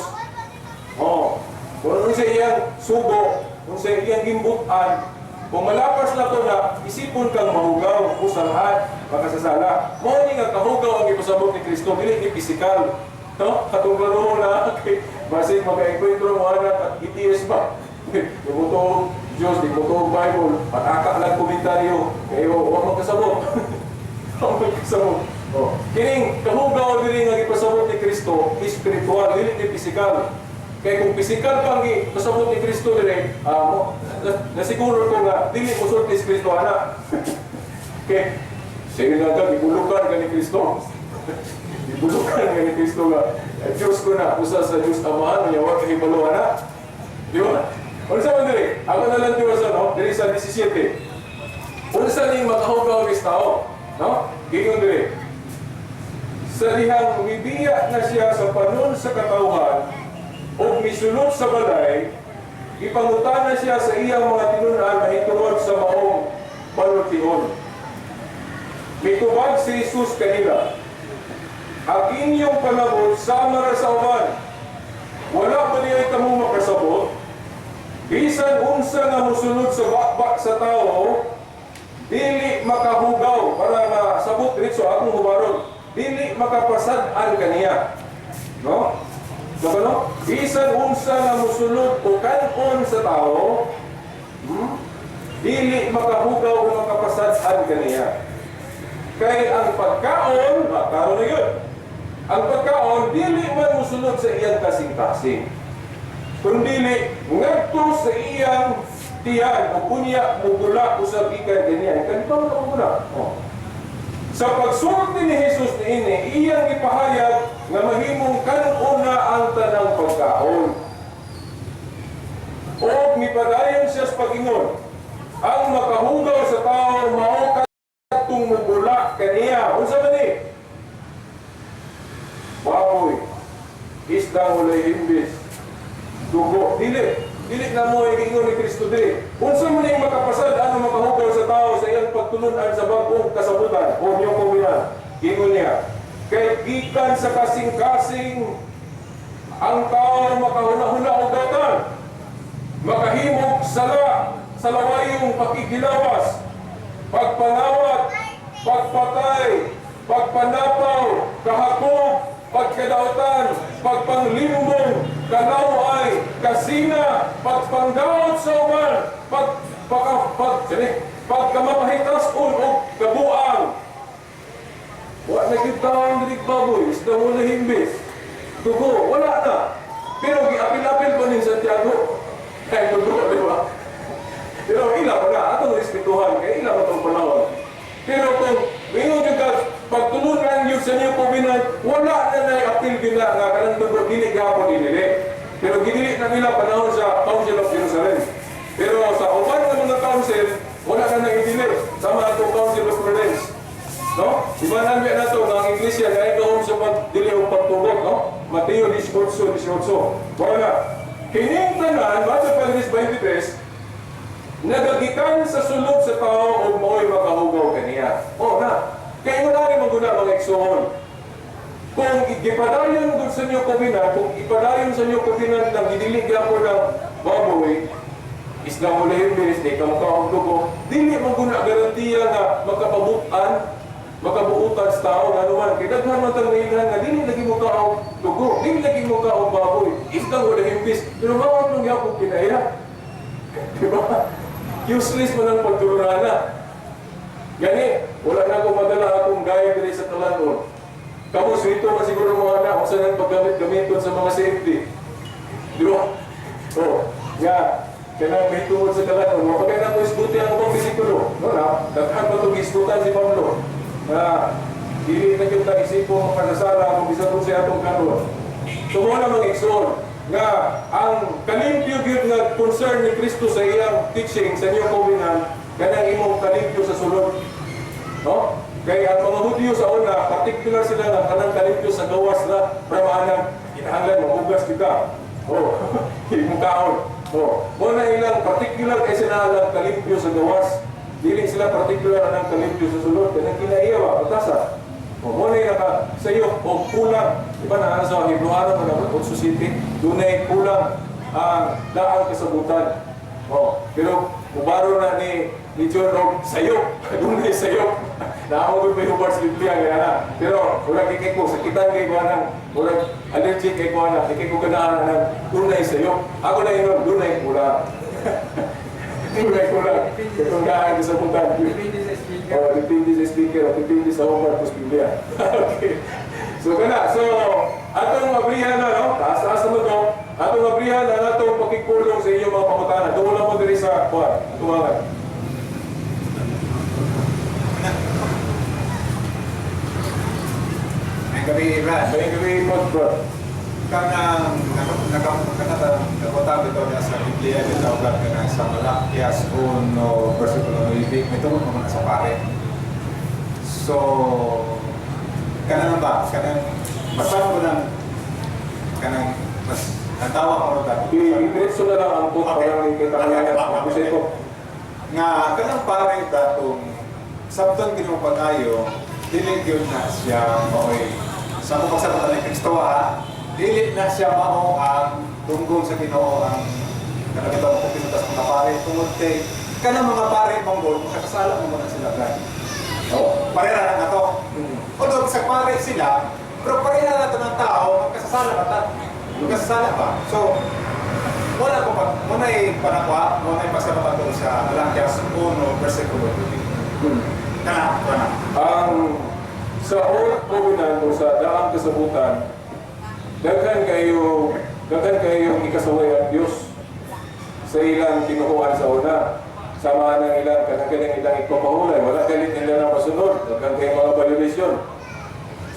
Oh. Kung unsa iyang sugo, kung sa iyang gimbutan, kung malapas na to na, isipon kang mahugaw, usahan, makasasala. Mao ni nga kahugaw ang ipasabot ni Kristo, dili ni pisikal. No? Katong klaro na, kay basig makaengkwentro mo anak at atheist ba? Di mo to Diyos, di mo to Bible, pataka lang komentaryo, kayo, wa magkasabot. Wa magkasabot. Oh. Kining kahugaw dili nga gipasabot ni Kristo, espiritual, dili ni pisikal. Kay kung pisikal pang gipasabot ni Kristo dili, mo, nasiguro ko nga dili mo sulti si Kristo ana. Kay sige na ka, gibulukan ka ni Kristo. Gibulukan ka ni Kristo nga, eh, Diyos ko na, usa sa Diyos Amahan, niya wa kahibalo ana. Di ba? Unsa man diri? Ako na lang tiwason, no? Diri sa 17. Unsa ning makahugaw is tao, no? Giingon diri. Sa dihang mibiya na siya sa panon sa katawhan o misulod sa balay, ipangutana siya sa iyang mga tinun-an mahitungod sa maong panultihon. Mitubag si Jesus kanila, "Ang inyong panabot sama ra sa uban. Wala ba niya kamo makasabot? Bisan unsa nga mosulod sa baba sa tao, dili makahugaw," para masabot diretso akong hubaron. Dili makapasad-an kaniya. No? Diba, no? Bisan unsa nga mosulod o kan-on sa tao, Dili makahugaw o makapasad-an kaniya. Kay ang pagkaon, karon na yun. Ang pagkaon, dili man musulod sa iyang kasing-kasing. Kundili, ngadto sa iyang tiyan, o kunya, mugula usab gikan kaniya. Kanto na mugula. Oh. Sa pagsulti ni Jesus niini, iyang ipahayag nga mahimong kanon na ang tanang pagkaon. O mipadayon siya sa pag-ingon, ang makahugaw sa tao mao kadtong mugula kaniya. Unsa man ni? Baboy, isdang walay himbis, dugo, dili. Dili na mo igingon ni Kristo dili. Unsa man ning makapasad ano makahugaw sa tao sa iyang pagtulun-an sa bag-ong kasabutan o New Covenant? Gingon niya, kay gikan sa kasing-kasing ang tao makahuna-huna og datan, makahimog sala sa lawayong pakikilawas, pagpanawat, pagpatay, pagpanapaw, kahakog, pagkadautan, pagpanglimbong, kalaway, kasina, pagpanggaot sa uban, pag, pagka, pag, sini, pagkamamahitas-on og kabuang. Wa na gyud taong diri baboy, isda mo na himbis. Dugo, wala na. Pero giapil-apil pa ni Santiago. Kay dugo, di ba? Pero ila pa na, atong respetuhan, kay ila pa itong panahon. Pero kung mingon yung ka, pagtulunan yun sa New Covenant, wala na na apil gyud na nga kanang dugo, dili gapon dinili. Pero gidili na nila panahon sa Council of Jerusalem. Pero sa uban ng mga council, wala na nang idili. Sama atong Council of Florence. No? Iba na na to nga ang iglesia nga gahom sa pagdili og pagtubok, no? Mateo 18, 18. Wala. Kining tanan, basta pa 23, nagagikan sa sulod sa tao ug mao'y makahugaw kaniya. Oh na. Kay wala rin maguna mga igsoon. Kung gipadayon gud sa New Covenant, kung ipadayon sa New Covenant ng gidili gyapon ng baboy, isda mo himbis, di ka makaog dugo, dili man guna garantiya nga makapabutan, makabuutan sa tao nga naman. Kay daghan man tang nailhan nga dili lagi mo kaog dugo, dili lagi mo kaog baboy, isda mo himbis, pero mao nung yapon kinaya. Di ba? Useless man ang pagtulunana. Gani, wala na akong madala akong guide diri sa Talanon. Kamo, swito man siguro mga anak kung saan ang paggamit-gamiton sa mga safety. Di ba? Oh, nga, kaya may tungod sa Talanon. Mapagay na ko isguti ang ubang bisikulo. No na, daghan pa itong isgutan si Pablo. Na, dili na yung taisipo makasasala kung bisa itong siya atong karon. So, mo na mga igsoon, nga ang kalimpyo gyud nga concern ni Kristo sa iyang teaching sa New Covenant kanang imong kalimpyo sa sulod. No? Kay ang mga Hudyo sa una, particular sila nga kanang kalimpyo sa gawas na pramanan, kinahanglan maghugas kita. Oh, imong kaon. Oh, mo na ilang particular kay sila ang kalimpyo sa gawas. Dili sila particular anang kalimpyo sa sulod kanang kinaiya ba batasa. O mo na naka sa iyo o kulang. Di ba na sa Hebreano man ang Otso City, dunay kulang ang daang kasabutan. O, pero mubaro na ni John og sayo, dunay sayo. Naamo gud may hubar sa Biblia kaya na. Pero murag kay ko sakitan kay ko anang murag allergic kay ko ana, di kay ko ganahan anang dunay sayo. Ako na ingon dunay kulang. Dunay kulang. Katong daan kasabutan. Depende sa speaker. Oh, depende sa speaker, depende sa homework sa Biblia. Okay. So kana, so atong abrihan na no, taas-taas naman to. Atong abrihan na natong pakigpulong sa inyong mga pangutana. Duol lang mo diri sa kuan, tuwangan. May gabi, Brad. May gabi po, bro. Kanang nakatang bitaw niya sa Biblia, bitaw Brad, kanang sa Malakias 1, versikulo 9, may tungod naman sa pare. So, kanang ba? Kanang, basta ko ng, kanang, mas, natawa ko rin dati. I-diretso na lang ang put Okay. para kita Okay. kaya. Kasi ko. Nga, kanang pare datong, sabton Ginoo pag-ayo, dili gyud na siya maoy. Sa akong pagsabot ni Kristo ha, dili na siya mao ang tunggong sa Ginoo ang kanang bitaw mo sa mga pare tungod kay kanang mga pare manggol makakasala mo na sila brad. Oh. Pareha na to. Although sa pare sila, pero pareha na to ng tao, magkasasala ba ta? Magkasasala ba? So, Muna ko pag muna panakwa, muna pasabot ato sa Malakias 1 versikulo 2. Kana, kana. Ang sa Old Covenant o sa Daang Kasabutan, daghan kayo ikasaway ang Dios sa ilang tinuhuan sa una. Sama ng ilang kanang ilang ipapahulay, wala galit nila na masunod, daghan kayo mga violation.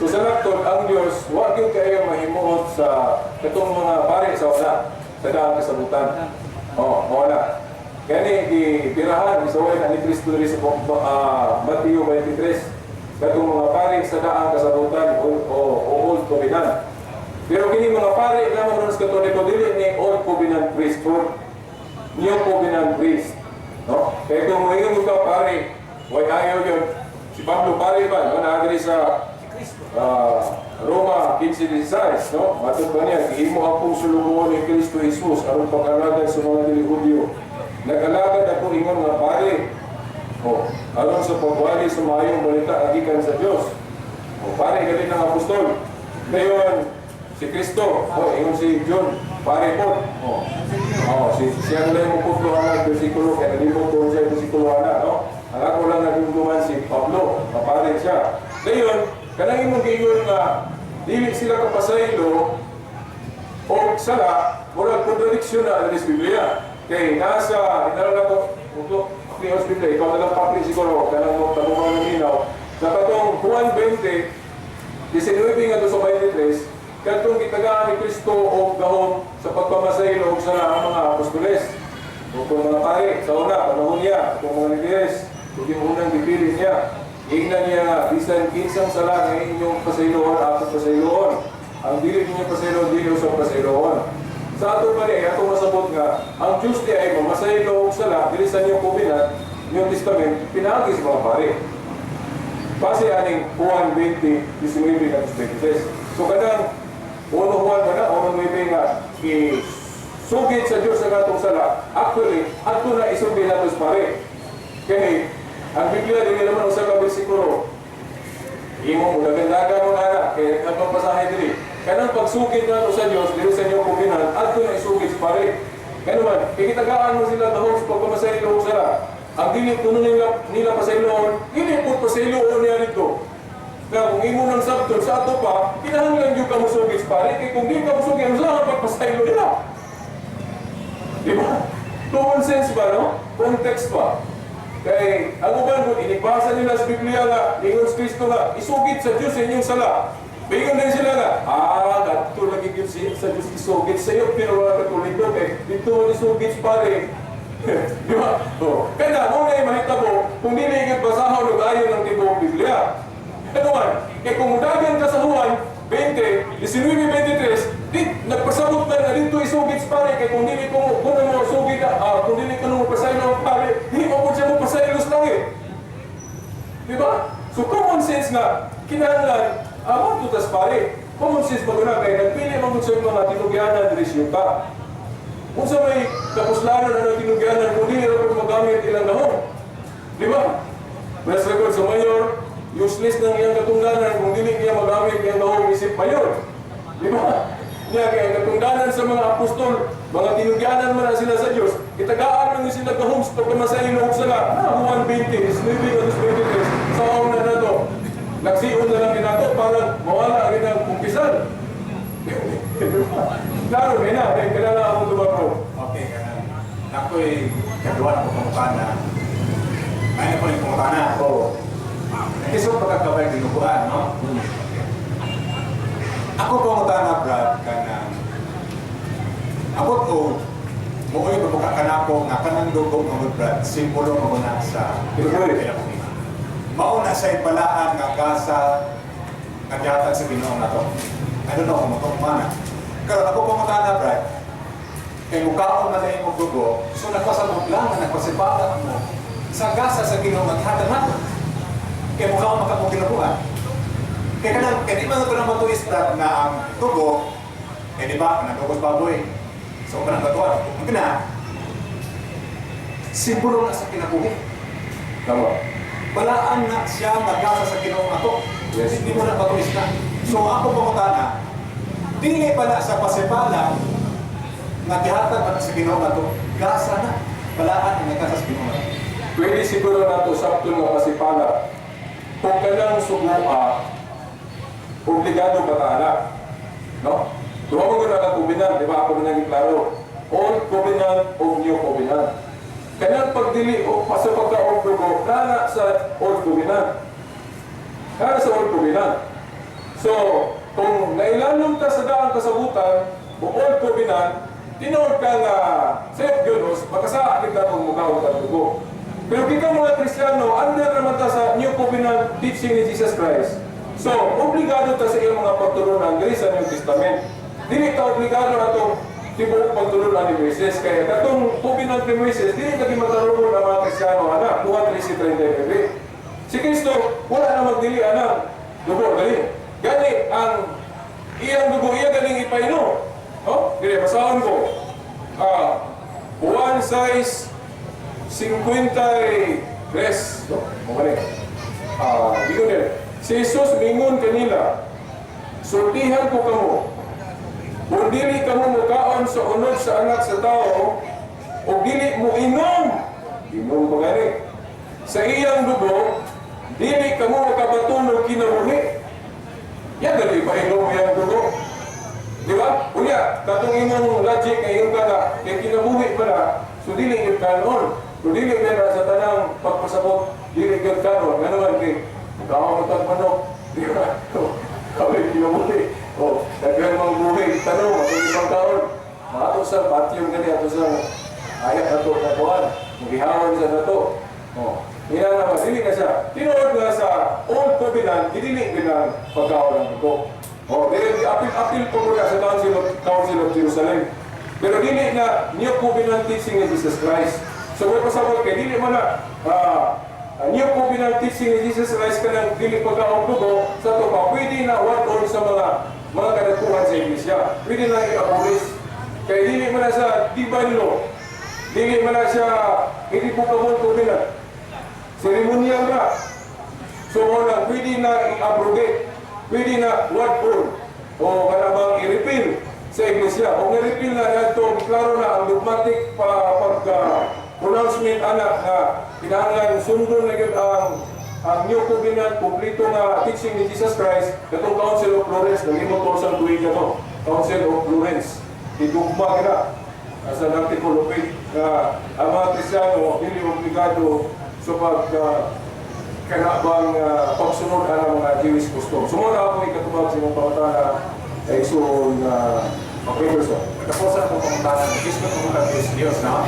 So sa laktod, ang Dios wa gyud kayo mahimuot sa katong mga pare sa una, sa Daang Kasabutan. Oh, mao na. Gani gipirahan isaway na ni Kristo diri sa Mateo 23 katong mga pare sa Daang Kasabutan o Old Covenant. Pero kini mga pare lamang ron sa Katoliko, dili ni Old Covenant priesthood, New Covenant priest. No? Kaya kung moingon ka pare, way ayaw yun. Si Pablo pare ba, no? Naa diri sa Roma 15:16, no? Matod ba niya, gihimo akong sulugoon ni Kristo Jesus aron pag-alagad sa mga dili Hudyo. Nag-alagad ako ingon nga pare. Oh, aron sa pagwali sa maayong balita gikan sa Dios. Oh, pare gali ng apostol. Dayon si Kristo, oh, ingon si John, pare po. Oh. Oh, si siya lang mo putlo ana bersikulo kay nalimot ko siya bersikulo ana, no? Ang ako lang nagumduman si Pablo, mapare siya. Dayon, kanang imong giingon nga dili sila kapasaylo o sala, murag contradiction na sa Biblia. Kay nasa, inalala ko, ito, Pati Biblia, ikaw na lang papli siguro, kanang mo tanungan ng minaw. Sa katong Juan 20, 19 nga sa 23, katong gitagaan ni Kristo og gahom sa pagpamasaylo og sala ang mga apostoles. O kung mga pare, sa una, panahon niya, kung mga lideres, kung yung unang gipili niya, ingnan niya nga, bisan kinsang sala nga inyong pasayloon, akong pasayloon. Ang dili ninyo pasayloon, dili usab pasayloon. Sa ato pa ni, ato masabot nga, ang Diyos di ay mamasaylo og sala, dili sa New Covenant, New Testament, pinaagi sa mga pare. Base aning Juan 20, 19 at 23. So kanang 1 Juan ba na, 1:9 nga, sugit sa Diyos ang atong sala, actually, ato na isugit nato sa pare. Kaya, ang Biblia, dili naman usa ka bersikulo. Imo mo dagan mo na kaya ang papasahe diri. Kanang pagsugid nato sa Dios diri sa New Covenant, adto na isugid sa pare. Kaya naman, kikitagaan mo sila dahon sa pagpamasaylo og sala. Ang dili kuno nila pasayloon, dili pud pasayloon niya dito. Na kung imo nang sabton sa ato pa, kinahanglan gyud ka mosugid sa pare, kay kung di ka mosugid, unsa ang pagpasaylo nila? Di ba? Common sense ba, no? Context ba? Kay ang uban mo, inibasa nila sa Biblia nga, ningon si Kristo nga, isugid sa Diyos sa inyong sala. Bingon din sila nga, kadto lagi gyud sa Diyos isugid sa iyo, pero wala Katoliko kay dito man isugid sa pare. Di ba? Oh. Kaya mo na mahitabo kung dili gyud basahon og ayon ang tibuok Biblia. Ano man, kay kung mudagan ka sa Juan 20, 19, 23, di, nagpasabot na nga dito isugid sa pare, kay kung dili ko kung mo sugid, kung dili ko mo pasaylo ang pare, di mo po siya mo pasaylo sa langit. Di ba? So common sense nga, kinahanglan, amo tutas pare. Common sense ba na kay nagpili man gud sa mga tinugyanan diri sa. Kung sa may kapuslanan na tinugyanan, kung dili ra pud magamit ilang dahon. Di ba? Best record sa mayor, useless nang iyang katungdanan kung dili niya magamit iyang dahon isip mayor. Di ba? Niya kay ang katungdanan sa mga apostol, mga tinugyanan man na sila sa Dios, itagaan man sila gahom sa pagkamasaylo og sala. Na Juan 20, 19 at 23, sa una na to. Nagsiun na lang ginato para mawala ang inang kumpisal. Klaro, na, eh, kailangan akong tumako. Okay, kanang ako'y kaduwa na ko pangutana. Ay na po yung pangutana. Oo. Kasi pagkakabay dinuguan, no? Ako pangutana, Brad, kanang abot o mooy mabuka kanako nga kanang dugo nga Brad, simbolo mo na sa Kinabuhi. Mao na sa balaan nga gasa nga gihatag sa Ginoo nato. I don't know kung matuman na. Karon ako pangutana, Brad, kay mukaon man na imong dugo, so nagpasabot lang nga nagpasibalat mo sa gasa sa Ginoo nga gihatag nato. Kay mukaon man ka mo kinabuhan. Kay kanang kay di man ito na matuis, Brad, na ang dugo, eh di ba, kanang dugo sa baboy. So kanang batuan, ang kina, simbolo na sa kinabuhi. Tama. Balaan na siya nga gasa sa Ginoo ato. Yes. Hindi mo na matuis na. So ako pangutana, dili pala sa pasibala Nga gihatag man sa Ginoo nga to, gasa na. Balaan nga gasa sa Ginoo. Pwede siguro nato sakto nga pasipala. Kung kanang sugua, obligado ba ta ana? No? Duha mo gud ang covenant, di ba? Ako na klaro. Old Covenant o New Covenant. Kanang pagdili o sa pagkaon dugo, nana sa Old Covenant. Nana sa Old Covenant. So, kung nailalom ka sa daang kasabutan o Old Covenant, tinuod ka nga sayop gyud makasa ka kung mukaon ka dugo. Pero kika mga Kristiyano, under naman ta sa New Covenant teaching ni Jesus Christ. So, obligado ta sa iyang mga pagtulunan diri sa New Testament. Dili ta obligado atong tibuok pagtulunan ni Moises. Kaya katong covenant ni Moises, dili ka matarongon ang mga Kristiyano ana, Juan 13:39. Si Kristo, wala na magdili anang dugo dali. Gani ang iyang dugo iya galing ipainom. No? Dili basahon ko. Juan 6:53. No, mo gani. Digo nila. Si Jesus mingon kanila, "Sultihan ko kamo. Kung dili kamo mukaon sa unod sa Anak sa Tao, o dili mo inom, inom pa gani, sa iyang dugo, dili kamo makabaton og kinabuhi." Yan dali pa inom iyang dugo. Di ba? Unya, katong imong logic nga iyong ka kay kinabuhi pa na, so dili gyud kanon. So dili gyud na sa tanang pagpasabot, dili gyud kanon. Ngano man kay mukaon mo tag manok, di ba? Kami kinabuhi. Oh, daghan mga buhi, tanong atong ibang kaon. Maato sa patio gani ato sa ayat ato na kuan. Magihawan sa nato. Oh, ina na ba dili na siya. Tinuod nga sa Old Covenant, dili gyud ang pagkaon ng dugo. Oh, dili apil-apil po muna sa Council of Jerusalem. Pero dili na New Covenant teaching ni Jesus Christ. So kung pasabot kay dili man na New Covenant teaching ni Jesus Christ kanang dili pagkaon dugo sa to pa pwede na wad-on sa mga kadagkuhan sa iglesia. Pwede na i-abolish. Kay dili man na sa divine law. Dili man na siya irrevocable covenant. Ceremonial na. So mo lang, pwede na i-abrogate, pwede na wad-on o kanabang i-repeal sa iglesia. O i-repeal na nato, klaro na ang dogmatic pa pag pronouncement ana nga kinahanglan sundon na gyud ang New Covenant kompleto nga teaching ni Jesus Christ katong Council of Florence naghimo to sa tuig to. Council of Florence gidugma gina as an article of faith nga ang mga Kristiyano dili obligado sa pag kana bang pagsunod ana mga Jewish custom. So mao na ako ikatubag sa imong pangutana kay igsoon Peterson. Tapos sa akong pangutana, Diyos ko tungkol kay Diyos, no?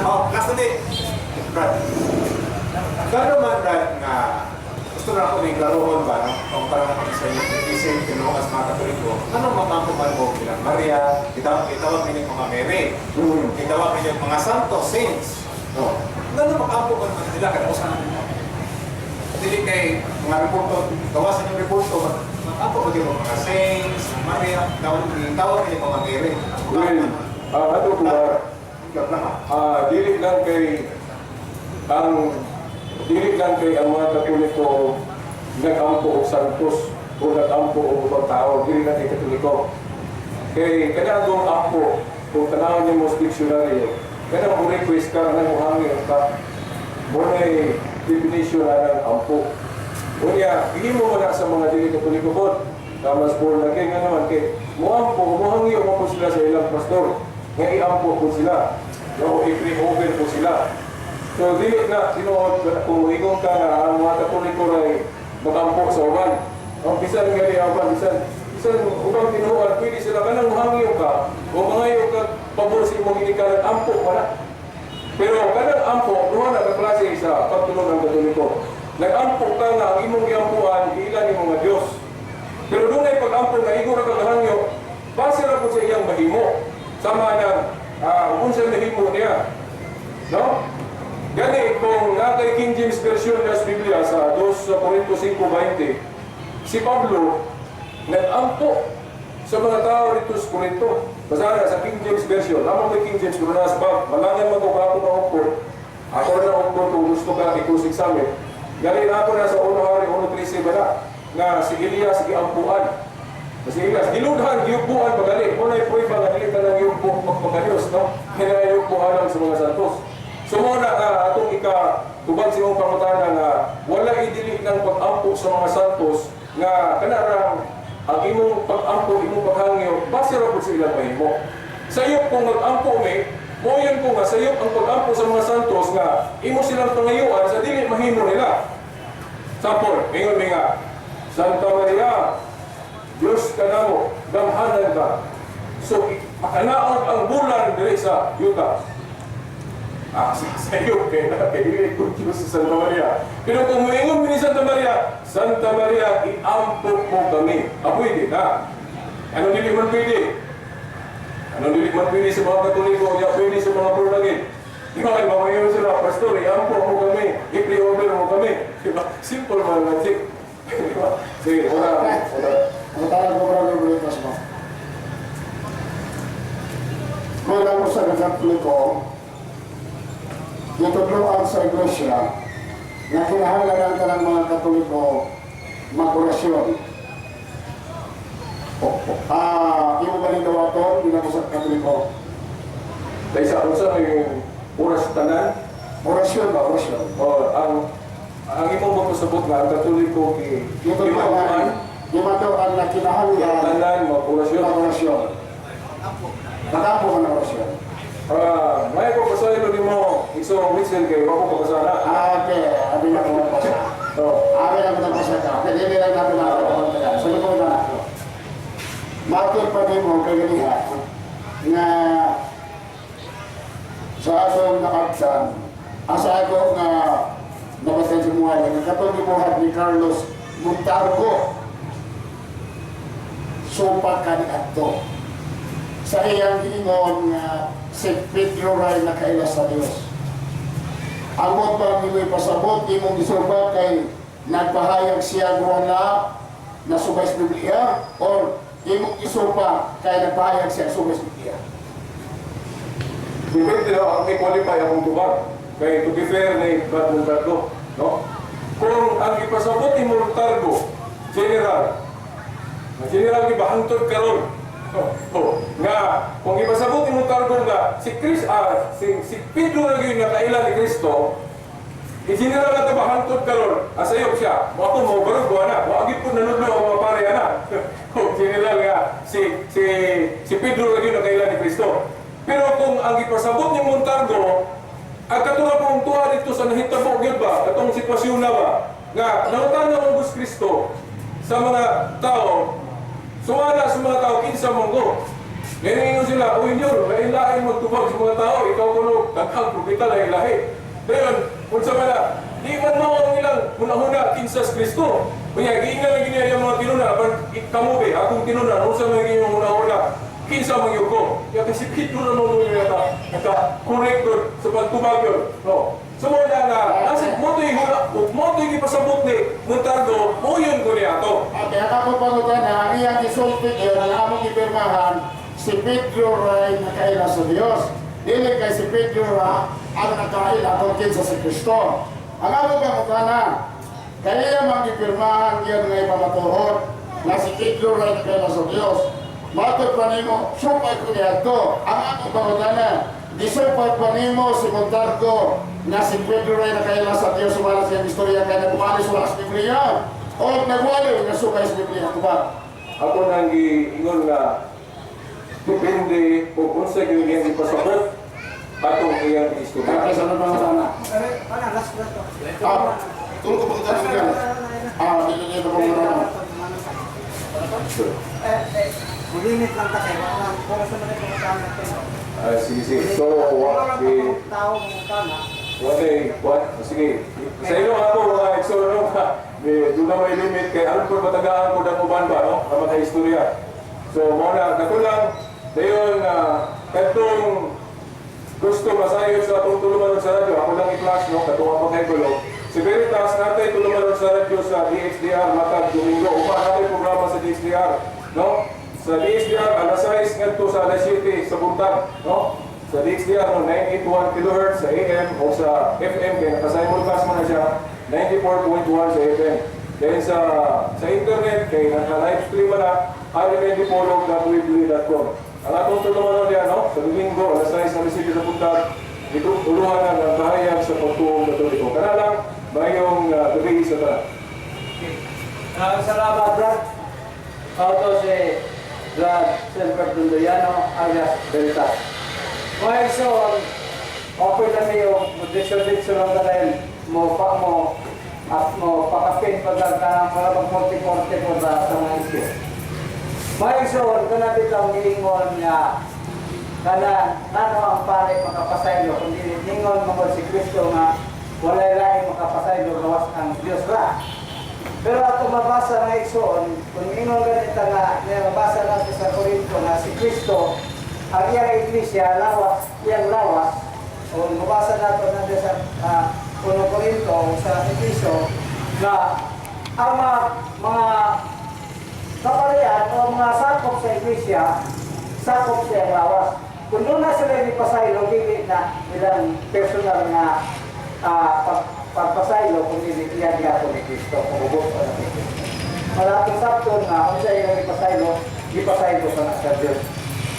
Oh, last na di. Brad. Gano man, Brad, nga gusto na ako may klarohon ba, no? Kung parang ako sa inyo, isip, tinuas mga Katoliko, ano mamampo man mo bilang Maria, itawag, itawag ninyo mga Mary, itawag ninyo mga santo, saints. No. Ngano makampo man man nila, kada usan mo. Dili kay mga reporto, gawasan yung reporto, makampo ba mo mga saints, Maria, tawag, itawag ninyo mga Mary. Well, ato ko ba, dili lang kay ang mga Katoliko nag-ampo og santos o nag-ampo og ubang tao, dili lang kay Katoliko. Kay kanang ampo, kung tanawon nimo sa dictionary, kanang mo request ka, kanang mo ka, mo na definition na ng ampo. Unya, himo mo na sa mga dili Katoliko pod, na mas born again nga naman kay moampo, mohangyo mo po sila sa ilang pastor, nga iampo po sila, no, i-pray over po sila. So dili na tinuod kung ingon ka nga ang mga Katoliko ray makampo sa uban. Ang bisan nga di uban, bisan bisan ubang tinuohan, pwede sila kanang mohangyo ka o mangayo ka pabor sa imong ginikanan, ampo ka na. Pero kanang ampo, duha na ka klase sa pagtulong ng Katoliko. Nag-ampo ka nga ang imong giampuan, giila nimo nga Dios. Pero dunay pag-ampo nga igo ra ka kahangyo, base ra po sa iyang mahimo. Sama ng unsa nahimo niya. No? Gani kung naa kay King James Version sa Biblia sa 2 Corinto 5:20, si Pablo nag-ampo sa mga tao dito sa Corinto. Basta na sa King James Version, lamang kay King James, pero nasa bag, malangan man ko ako na ukpon, ako na ukpon kung gusto ka i-cross examine. Gani na ako na sa 1 Hari 1:13 ba na, nga si Elias giampuan. Masilas, giludhan, giyugbuan pagali. Mo na prueba nga dili tanang yugbo magpakadiyos, no? Hinayugbo alang sa mga santos. So mo na nga atong ika tubag sa imong pangutana nga wala idili ng pag-ampo sa mga santos nga kanarang ang imong pag-ampo, imong paghangyo, base ra pud sa ilang mahimo. Sayop kung mag-ampo mi, mo yun ko nga sayop ang pag-ampo sa mga santos nga imo silang pangayuan sa dili mahimo nila. Sample, ingon mi nga, "Santa Maria, Diyos ka namo, gamhanan ka." So, makanaog ang bulan diri sa yuta. Ah, sa iyo, kay na, kay dili ko Diyos sa Santa Maria. Pero kung moingon mi ni Santa Maria, "Santa Maria, iampo mo kami." Ah, pwede na. Ano dili man pwede? Ano dili man pwede sa mga Katoliko, ya pwede sa mga born again? Di ba kay mamayon sila, "Pastor, iampo mo kami, i-pray over mo kami." Di ba? Simple man logic. Di ba? Sige, una, una. Ang tarang ko, Brother Brutus mo. Bilang ko sa Katoliko, gitudloan sa Iglesia na kinahanglan ang tanang mga Katoliko mag-orasyon. Ah, imo ba ning dawaton bilang usa ka Katoliko? Dahil sa unsa may oras tanan, Orasyon ba? Orasyon. O ang imong magpasabot nga ang Katoliko ki Gitudloan, gimatuan na kinahanglan tanan mag-orasyon. Mag-orasyon. Nakapo ka ng orasyon. Ah, may ko pasaylo nimo iso Mitchell kay wa ko pakasana. Ah, okay. Abi na ko mapasa. Oh. Abi na ko mapasa ka. Okay, dili lang natin na ako. Sunod ko na ako. Matod pa nimo kay ganiha nga sa atong nakabsan, ang sa ako nga nabasa sa mga nga katong gibuhat ni Carlos Montalvo, supa ka ni adto sa iyang giingon nga si Pedro ray nakaila sa Dios. Amot ba nimo ipasabot imong gisuba kay nagpahayag siya wala na subay sa Biblia or imong isupa kay nagpahayag siya subay sa Biblia? Depende na ang i-qualify akong tubag. Kay to be fair ni Brad Montalvo, no? Kung ang ipasabot ni Montalvo, general, ang general giba hangtod karon. Oh, nga kung ipasabot ni Montalvo nga si Chris ah, si si Pedro na gyud nakaila ni Kristo, i-general na ito ba hangtod karon, asayop siya. Mo ako mo barog ko ana, wa gyud pud nanudlo ang mga pare ana. Kung general nga si si si Pedro na gyud nakaila ni Kristo. Pero kung ang ipasabot ni Montalvo, ang katulad kong tuwa dito sa nahitabo gyud ba, katong sitwasyon na ba, nga nangutana ang Gus Kristo sa mga tao, suwala sa mga tao, "Kinsa mo ko?" Ngayon sila, "Uy Nyor, lain-lain magtubag sa mga tao, ikaw kuno, daghang propeta, lahi-lahi." Dayon, kung sa mga, di man mao ang ilang hunahuna kinsa sa Kristo. Kunya, giingan lang gini ang mga tinuna, apan kamo be, akong tinuna, unsa man inyong hunahuna, kinsa man gyud ko? Ya kasi Pedro na mo yung naka, naka correct gud sa pagtubag yun. No. So mo na nga, nasa mo to'y huna, mo to'y gipasabot ni Montalvo, mo yun ko niya to. Okay, ang ako pangutana, ang iyang gisulti yun, ang among gipirmahan, si Pedro ray nakaila sa Dios. Dili kay si Pedro ra ang nakaila kung kinsa si Kristo. Ang among pangutana, kaya mang gipirmahan yun nga ipamatuod na si Pedro ray nakaila sa Dios. Matod pa nimo, supay ko niya. Ang among pangutana, gisupay pa nimo si Montalvo na si Pedro ray nakaila sa Dios wala sa iyang istorya kay nagwali wala sa Biblia. O nagwali nga supay sa Biblia, diba? Ako nang giingon nga depende kung unsa gyud iyang ipasabot atong iyang istorya. Okay, sa pangutana. Ah, tulog ko pangutana mo. Ah, dito dito pangutana. Mulimit lang ta kay wala oras naman ay pangutana tayo. Ah, sige, sige. So, Wala di, lang tao pangutana. what day, what? Sige. Sa ilo ako, mga exo, no? Di, doon na may limit kay alam ko matagaan ko ng uban ba, no? Ang mga istorya. So, mo na, nakulang, dayon, katong gusto masayod sa atong tulumanon sa radyo, ako lang i-flash, no? Katong ako kay Gulo. Si Veritas, natay tulumanon sa radyo sa DXDR, matag Domingo. Upa natay programa sa DXDR, no? Sa DXDR, alas 6 ngadto sa alas 7 sa buntag, no? Sa DXDR, no, 981 kHz sa AM o sa FM, kaya naka-simulcast mo na siya, 94.1 sa FM. Then sa internet, kay naka-live stream na, rmndpolog.weebly.com. Ang atong tulumanon diyan, no? Sa Domingo, alas 6 ng 7 sa buntag, uluhan na ng kahayag sa pagtuong Katoliko. Kana lang, mayong gabi sa tanan. Maraming salamat, Brad. Auto si Brad Silver Dundoyano alias Veritas. Mga igsoon, okay na niyo, mo-ditso-ditso lang ka mo pa mo, at mo pakapin pagkaka, wala bang korte-korte po ba sa mga issue. Mga igsoon, kana bitang giingon nga, kana nano ang pare makapasaylo, kundi ningon mga si Kristo nga, walay laing makapasaylo, gawas ang Diyos ra. Pero ato mabasa nga igsoon, kung ingon ganita nga, na mabasa natin sa Korinto nga si Kristo, ang iyang iglesia, lawas, iyang lawas, o mabasa nato natin sa Unong Korinto o sa Efeso, na ang mga kaparian o mga sakop sa iglesia, sakop sa iyang lawas. Kung doon na sila ipasaylo, dili na ilang personal nga pagpasaylo, kung dili iya gihapon ni Kristo, kung ubos o na ni Kristo. Malaking sakto nga, kung siya iyang ipasaylo, ipasaylo sa na sa Diyos.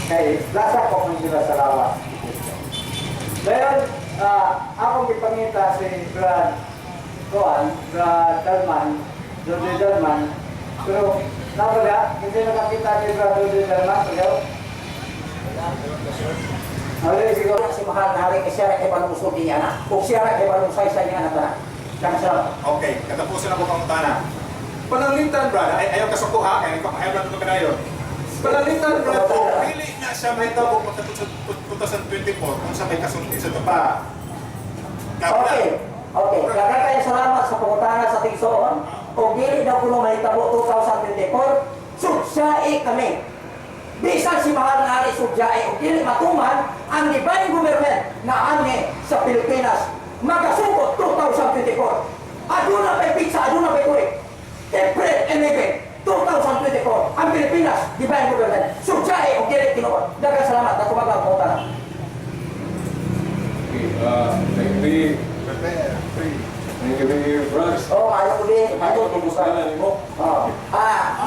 Kay nasakop man sila sa lawas ni Kristo. Dayon, akong ipangita si Brad Kuan, Brad Dalman, Dodi Dalman, pero nawala, hindi nakakita ni Brad Dodi Dalman, pero Wala, siguro. Si mahal na hari kay siya ra kay balong usog niya na. Ug siya ra kay balong saysay niya na tanan. Daghang salamat. Okay, katapusin na ko pangutana. Pananglitan, brad, ay ayaw kasuko ha, kaya ikaw ayaw lang ito kanayon. Pananglitan, brad, kung pili na siya may tabo 2024 kung sa may kasulti sa tapa. Okay. Okay. Daghang kayo salamat sa pangutana sa tigsoon. Ug dili daw kuno mahitabo 2024, sudsyae kami. Bisan si mahal na hari sudsyae ug dili matuman ang divine government na ani sa Pilipinas magasukot 2024. Aduna pay pizza, aduna pay tuig. April 11, 2024, ang Pilipinas, divine government. Sudsyae ug dili tinuod. Daghang salamat. Natumagang ang pangutana. Okay, thank you. Thank you, Brad. Oh, ayaw ko din. Ako, tumustanan nimo. Oh.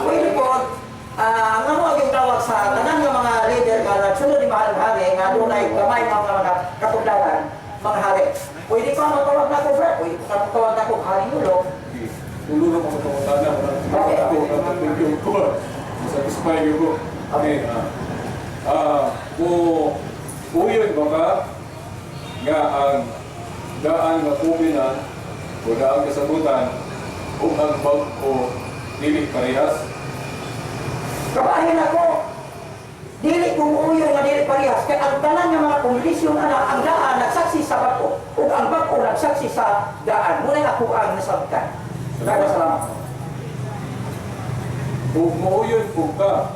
Pwede po, ang amo ang tawag sa tanan nga mga leader nga nagsunod ni Mahal Hari nga dunay gamay mga katugdaran, mga hari. Pwede pa matawag na ko, Brad. Pwede pa matawag na ko, Hari Yulo. Okay. Tulo na ko sa pangutana. Okay. Ako, thank you ko. Satisfy ko. Okay. Kung uyon ba ka nga ang daan nga covenant o daan kasabutan o ang bag-o dili parehas? Kabahin ako, dili kung uyo nga dili parehas kay ang tanan nga mga kondisyon ana ang daan nagsaksi sa bag-o ug ang bag-o nagsaksi sa daan. Muna nga ako ang nasabtan. Daghang salamat. Kung muuyon po ka,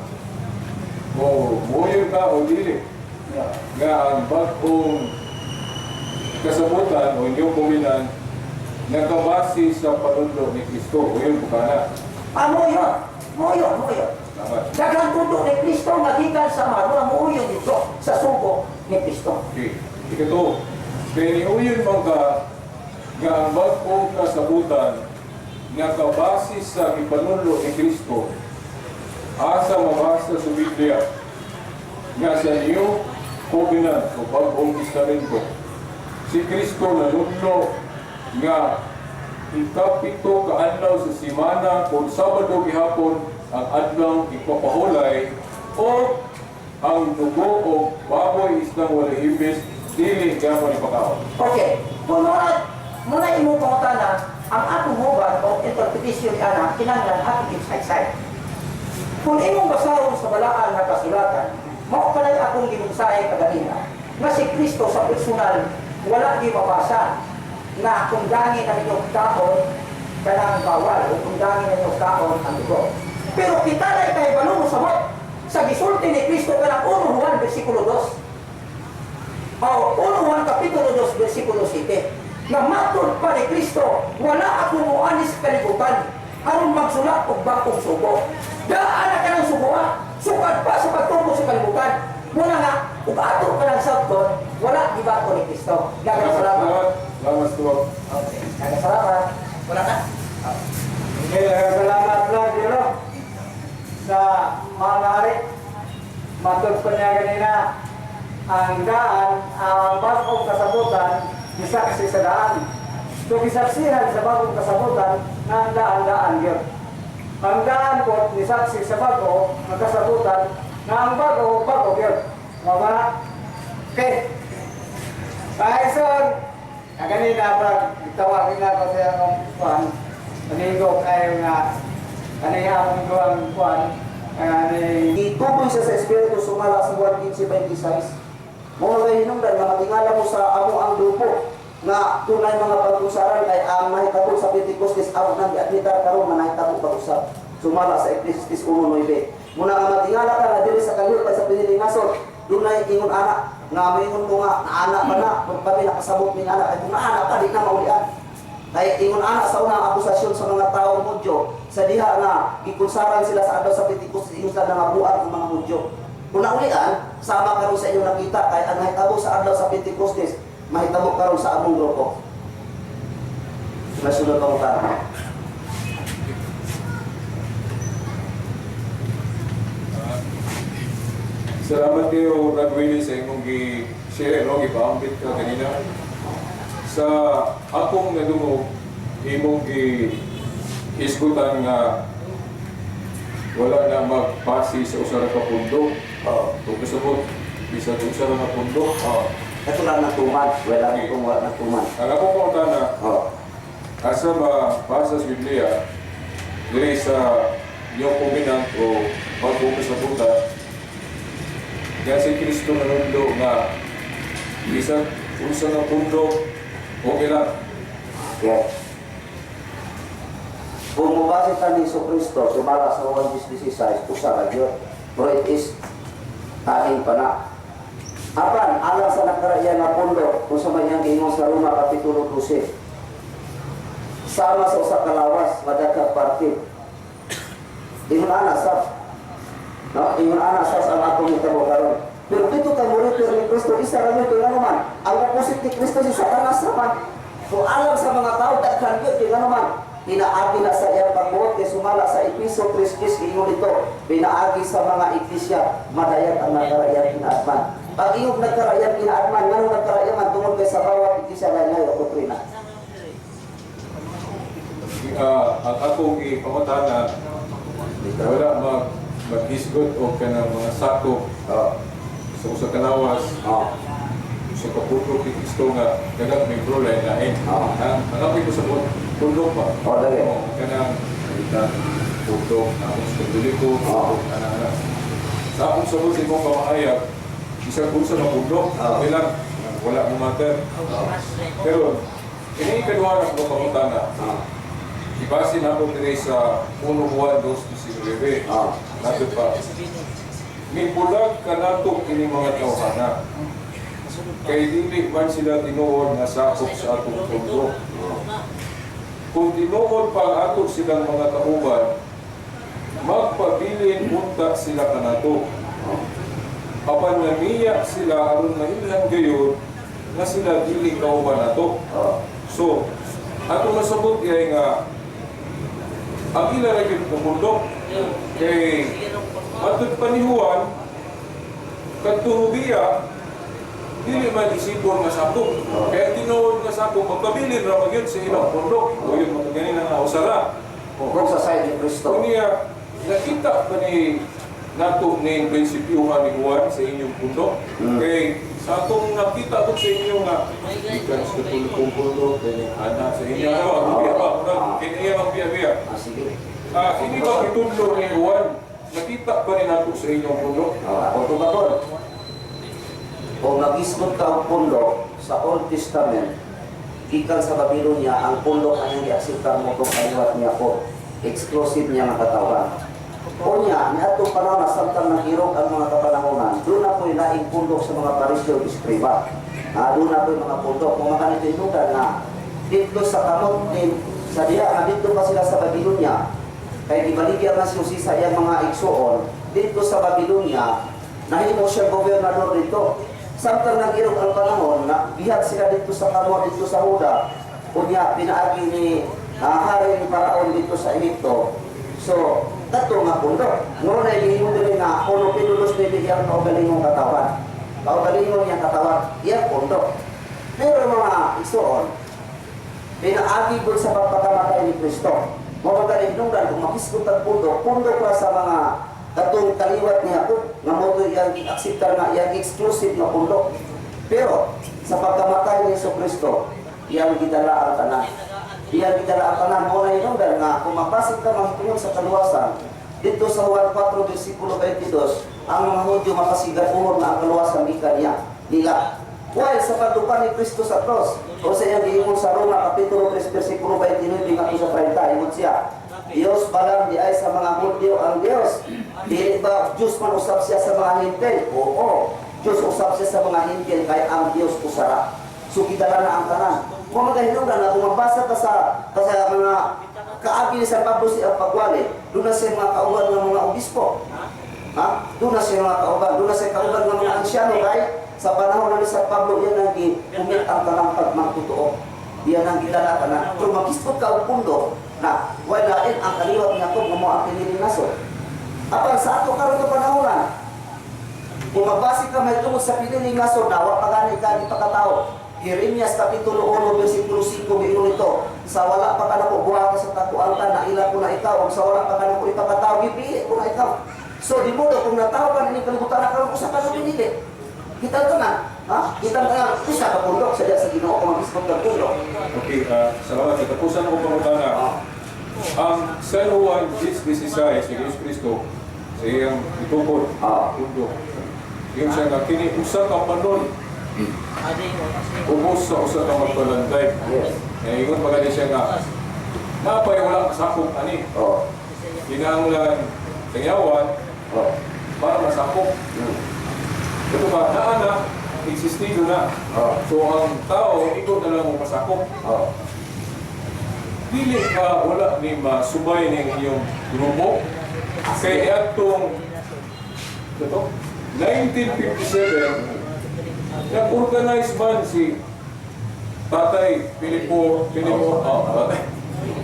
o muuyon ka o dili, nga ang bag-ong kasabutan o inyong covenant nagkabase sa panudlo ni Kristo. Uyon po ka na. Mo yun. Mo yun, mo yun. Tama. Daghang tundo ni Kristo nga gikan sa mga muuyon dito sa sugo ni Kristo. Okay. Ikato, kaya niuyon man ka nga ang bag-ong kasabutan nakabase sa ipanudlo ni Kristo asa mabasa sa Biblia nga sa New Covenant o Bagong Testamento si Kristo nanudlo nga ikapito ka adlaw sa simana kung Sabado gihapon ang adlaw ipapahulay o ang dugo o baboy islang walay himbis dili gyapon ipakaon. Okay. Kung muna imong pangutana, ang atong hubad o interpretation ana kinahanglan atong insight. Kung imong basahon sa balaan nga kasulatan, mao kanay akong gimensahe kaganina nga si Kristo sa personal wala gi mabasa na kung dangi na ninyo kaon kanang bawal o kung dangi na ninyo kaon ang dugo. Pero kita na kay balo mo samot sa gisulti ni Kristo kanang 1 Juan versikulo 2. O 1 Juan kapitulo 2 versikulo 7. Na matod pa ni Kristo, wala ako moani sa kalibutan aron magsulat og bag-ong sugo. Daan na kanang sugoa, sukad pa sa pagtubo sa kalibutan. Muna nga, ug ato ka ng sabton, wala gibato ni Kristo. Daghang salamat. Salamat, Salamat, Stuart. Okay, daghang salamat. Wala na? Okay. Okay, salamat lang dito sa mga hari. Matod pa niya kanina, ang daan, ang bagong kasabutan, gisaksi sa daan. So gisaksihan sa bagong kasabutan na ang daan-daan yun. Ang daan po, nisaksi sa bago, ang kasabutan, na ang bago, bago yun. Mawala. Okay. Paison, kanina pa, tawagin na ako sa akong kuan. Panigo kayo nga, kaniya akong gawang kuan. Kani Ituboy siya sa Espiritu sumala sa Juan 15:26. Mao kay hinungdan nga matingala mo sa amo ang grupo nga tunay mga pagkusaran kay ang nahitabo sa Pentecostes amo nang giadmitar karon nga nahitabo pag-usab sumala sa Ecclesiastes 1:9. Muna nga matingala ka nga diri sa kalihot sa pinilingason, dunay ingon ana nga moingon mo nga naana pa na kami nakasabot ning ana kay kung naana pa di na maulian. Kay ingon ana sa unang akusasyon sa mga tawo Hudyo sa diha nga gikunsaran sila sa adlaw sa Pentecostes, ingon sila nangabuan ang mga Hudyo. Kung naulian, sama karon sa inyong nakita kay ang nahitabo sa adlaw sa Pentecostes mahitabo karon sa among grupo. Nasunod pa mo ka. Salamat kayo, Brad Willie, sa imong gi-share, no? Gipaambit ka kanina. Sa akong nadungog, imong gi-isgutan nga wala na magpasi sa usa ra ka pundok. Kung kasabot, bisan usa ra ka pundok. Ito lang nagtuman, wala mo kung wala nagtuman. Ang akong pangutana, asa ba basa sa Biblia, diri sa New Covenant o Bagong Kasabutan, nga si Kristo nanundo nga bisan unsa nga pundok, okay lang. Yeah. Kung mubase ta ni Kristo, sumala sa 1:16, usa ra gyud. Pero it is taning pa na. Apan, alang sa nakaraiyan nga pundo, kung sa may iyang giingon sa Roma, Kapitulo 12. Sama sa usa ka lawas, madaghang parte. Ingon ana sa, no? Ingon ana sa ang atong hitabo karon. Pero dito kay mo ni Kristo, isa ra yun, kaya naman, ang opposite ni Kristo si Satanas naman. Kung alam sa mga tao, daghan yun, kaya naman, pinaagi na sa iyang pagbuot, kay sumala sa Episo 3:10, ingon dito, pinaagi sa mga iglesia, madayag ang nagkarayan kinaadman. Pag iyong nagkarayan kinaadman, nganong nagkarayan man, tungod kay sa bawat iglesia, lain-lain ang doktrina. Ang akong ipangutana, wala maghisgot o kanang mga sakop sa usa ka lawas, sa kaputro kay Kristo nga daghang membro lain lain. Ang akong ipasabot, pundok pa. Oh, dali. Oo, kanang kita pundok na akong sa Katoliko, ana. Sa akong sabot sa imong pamahayag, bisag unsa nga pundok, okay lang, wala mo matter. Pero kini ikaduha na akong pangutana. Ibase na ako diri sa 1 Juan 2:19. Nato pa. Mibulag kanato kini mga tawhana. Kay dili man sila tinuod nga sakop sa atong pundok. Kung tinuod pa ang ato silang mga kauban, magpabilin unta sila kanato. Apan namiya sila aron mailhan gayud nga sila dili kauban nato. So, ato masabot diay nga ang ila ra gyud pumundok kay matud pa ni Juan kadtong biya dili man isipon nga sakop. Kaya tinuod nga sakop magpabilin ra magyud sa ilang pundok. O yun mga ganina nga usara. Kung sa side ni Kristo. Unya nakita pa ni nato ning prinsipyuhan ni Juan sa inyong pundok. Kay sa atong nakita ko sa inyo nga ikan sa Katolikong pundok kay ana sa inyo ano biya pa kay iya ang biya-biya. Sige. Ini ba itudlo ni Juan? Nakita pa ni nato sa inyong pundok? Kung tubagon. Kung nagisgot ka ang pundok sa Old Testament, gikan sa Babylonia, ang pundok ang iyang giakseptar mo itong kaliwat niya po. Exclusive niya nga katawan. Unya, niadtong panahon na samtang nag-irog ang mga kapanahonan, doon na po'y laing pundok sa mga Pariseo ug Eskriba. Doon na po'y mga pundok. Kung makanito inugan na dito sa kamot ni sa diha nga dito pa sila sa Babylonia, kay gibaligya man si Jose sa iyang mga igsuon, dito sa Babylonia, nahimo siya gobernador dito. Samtang nag-irog ang panahon, na bihag sila dito sa kamot, dito sa Huda. Unya, pinaagi ni Hari ni Paraon dito sa Ehipto. So, kato nga pundo. Mao na giingon diri nga uno pinulos ni iyang kaugalingong katawan. Kaugalingon niyang katawan, iyang pundo. Pero mga igsoon, pinaagi gud sa pagpakamatay ni Kristo. Mao ba hinungdan kung makisgot ang pundo, pundo pa sa mga katong kaliwat ni Jacob nga mo to iyang gi-akseptar nga iyang exclusive nga pundo. Pero sa pagkamatay ni Kristo, iyang gidala ang tanan. Iyang gidala ang tanan. Mao na hinungdan nga kung mabasig ka mahitungod sa kaluwasan, dito sa Juan 4 versikulo 22, ang mga Hudyo mapasigaruhon nga ang kaluwasan gikan niya nila. While sa pagdupa ni Kristo sa cross, o sa iyang giingon sa Roma, Kapitulo 3, versikulo 29, ngadto sa 30, ingon siya, Diyos balang di ay sa mga Hudyo ang Diyos. Dili ba Diyos man usab siya sa mga Hentil? Oo. Diyos usab siya sa mga Hentil kay ang Diyos usara. So gidala na ang tanan. Kung magahinungdan na kung magbasa ka sa mga kaagi ni San Pablo si ang pagwali, doon na siya mga kauban ng mga obispo. Ha? Doon na siya mga kauban, doon na siya kauban ng mga ansyano kay sa panahon na ni San Pablo yan ang gimit ang tanang pagmagtotoo. Yan ang gidala tanan. Pero makisgot ka og pundo na walain ang kaliwat ni Jacob nga mo ang piniling nasod. Apan sa ato karon nga panahonan, kung magbase ka may tungod sa piniling nasod na wa pa gani ka di pakatao. Jeremias Kapitulo 1 versikulo 5 miingon ito, sa wala pa kanako buhata sa takuan ka na ila ko na ikaw, ug sa wala pa kanako ipakatao gipili ko na ikaw. So di mo kung natawo ka nining kalibutan na karon usa ka pinili. Kita ka na, ha? Kita ka na usa ka pundok sa diya sa Ginoo kung magisgot ka pundok. Okay, salamat. Sa katapusan ako pangutana, ang San Juan 10:16 ni Jesus Cristo sa iyang itukod, pundo. Yung siya nga, kini usa ka panon, ubos sa usa ka magbalanday. Yes. Kaya ingon pa gani siya nga, napay wala kasakop ani. Kinahanglan tangyawan para masakop. Ito ba, naa na, existido na. So ang tao, ikaw na lang mo pasakop. Dili ka wala ni masubay ning inyong grupo. Kay atong ito, 1957, nag-organize man si Tatay Filipo, Filipo, oh, Tatay,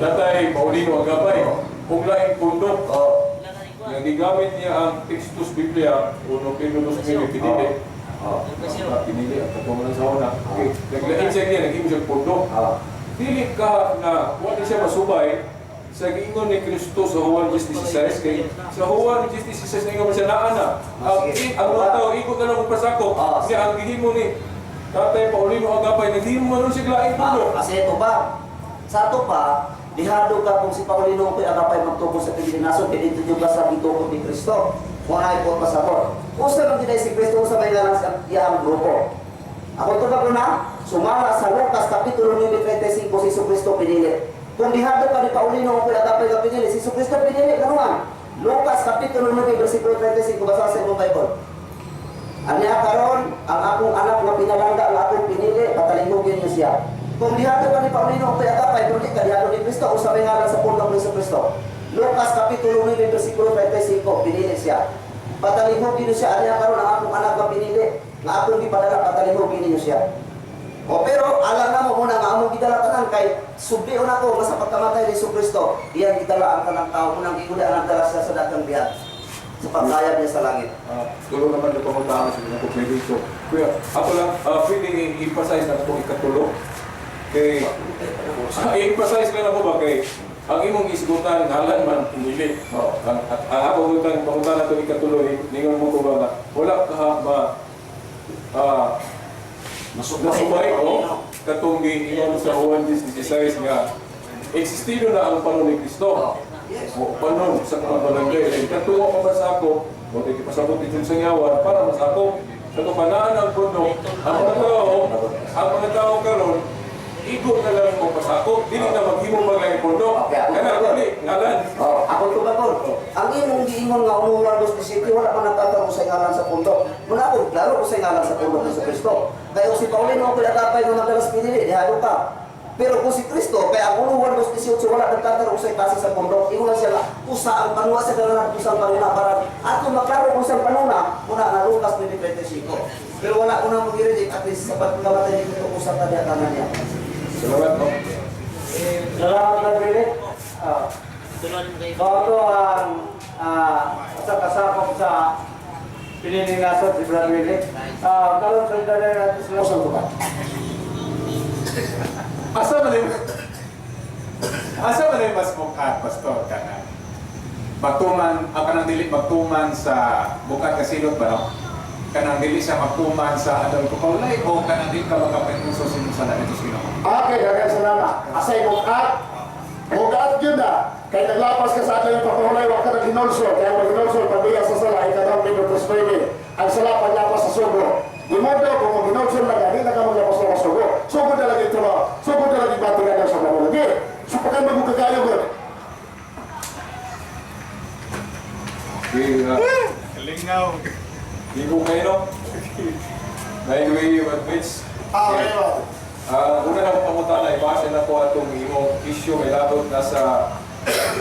Tatay Paulino Agapay, kung laing pundok. Nga gigamit niya ang Textus Biblia, uno Pedro dos mil, pinili. Pinili, ang katong sa una. Okay. Naglain siya niya, nag-imo siya pundok. Dili ka na, wala siya masubay sa giingon ni Kristo sa Juan 10:16 kay sa Juan 10:16 na ingon siya naa na. Ang mga tao ikot na lang og pasakop. Niya ang gihimo ni Tatay Paulino Agapay naghimo man siya laing pundok. Kasi ito ba? Sa ato pa, dihado ka kung si Paulino ko'y Agapay magtukod sa Pilipinas, kaya dito yung sa gitukod ni Kristo. Kung ay po pasabot. Usa man ginay si Kristo sa may ngalan sa iyang grupo. Ako ito ba na? Sumala sa Lucas Kapitulo 9:35 si Jesu Kristo pinili. Kung dihado ka ni Paulino ko'y Agapay nga pinili, si Jesu Kristo pinili kanuan. Lucas Kapitulo 9 versikulo 35, basa sa imong Bible. Anya karon ang akong anak nga pinalangga ang akong pinili, patalingugin niyo siya. Kung dihado ka ni Paulino ko'y Agapay, dili ka dihado ni Kristo, usa may ngalan sa pundok ni Jesu Kristo. Lucas Kapitulo 9 versikulo 35, pinili siya. Patalingugin niyo siya, anya karon ang akong anak nga pinili, nga akong gipadala, patalingugin niyo siya. O pero alam na mo muna nga among gidala tanan kay sublion ako nga sa pagkamatay ni Jesu Kristo, iyang gidala ang tanang tao, unang gigula ang dala siya sa daghang biyag sa pagkayab niya sa langit. Tulo naman na pangutana sa mga pwede ito. Kuya, ako lang, pwede i-emphasize na itong ikatulo. Kay, i-emphasize lang ako ba kay ang imong isgutan ngalan man pinili. Ang ako gutan pangutana itong ikatulo, ningon mo ko ba nga wala ka ma nasubay o katong giingon sa Juan 10:16 nga existido na ang panon ni Kristo. O panon sa mga barangay. Katuwa pa ba sa ako, o di pasabot dito sa ngawan para masakop. Sa panaan ang puno, ang mga tao karon igo na lang mo pasakop, dili na maghimo pa lang puno. Kana dili ngalan. Oh, ako to ba ko? Ang imong giingon nga umuwan dos disipli wala man nagkataro sa ngalan sa pundo. Muna ako klaro ko sa ngalan sa pundo ni Kristo. Kaya si Paulino ako agapay nga magdalas pinili, dihado ka. Pero kung si Kristo, kaya ang 1 dos 18 wala nagkataro sa klase sa pundo. Ingon lang siya nga, usa ang panua sa kanalan, usa ang panuna para ato maklaro kung sa panuna, muna nga Lucas 9:35. Pero wala ko na mag-reject at least sa pagkamatay ni Kristo usa ka diya tanan niya. Salamat, no? Salamat na Billy. Mao to ang sa kasakop sa piniling nasod si Brad Willie. Karon sa na natin sila. Usan ko ba? Asa man yung mas bukat, Pastor, kana? Magtuman, ang kanang dili magtuman sa bukat kasilot ba, no? Kanang dili siya magtuman sa adol ko kaulay o kanang dili ka makapainguso sa sala nito sa Ginoo. Okay, daghang salamat. Asay bukat. Bukat yun na. Kay naglapas ka sa atong pagpahulay, wa ka naghinulsol. Kaya maghinulsol, pagbiya sa sala, ikatong Pedro 3:9. Ang sala, paglapas sa sugo. Di modo, kung maghinulsol lang, di na ka maglapas sa sugo. Sugo na lagi ito, sugo na lagi bati ka sa mga lagi. So, pagka magugagayo, God. Okay, Lingaw. Libo kayo, no? Anyway, admits. Okay, ba? Una na akong pangutana, ibase na ko atong imong issue may labot na sa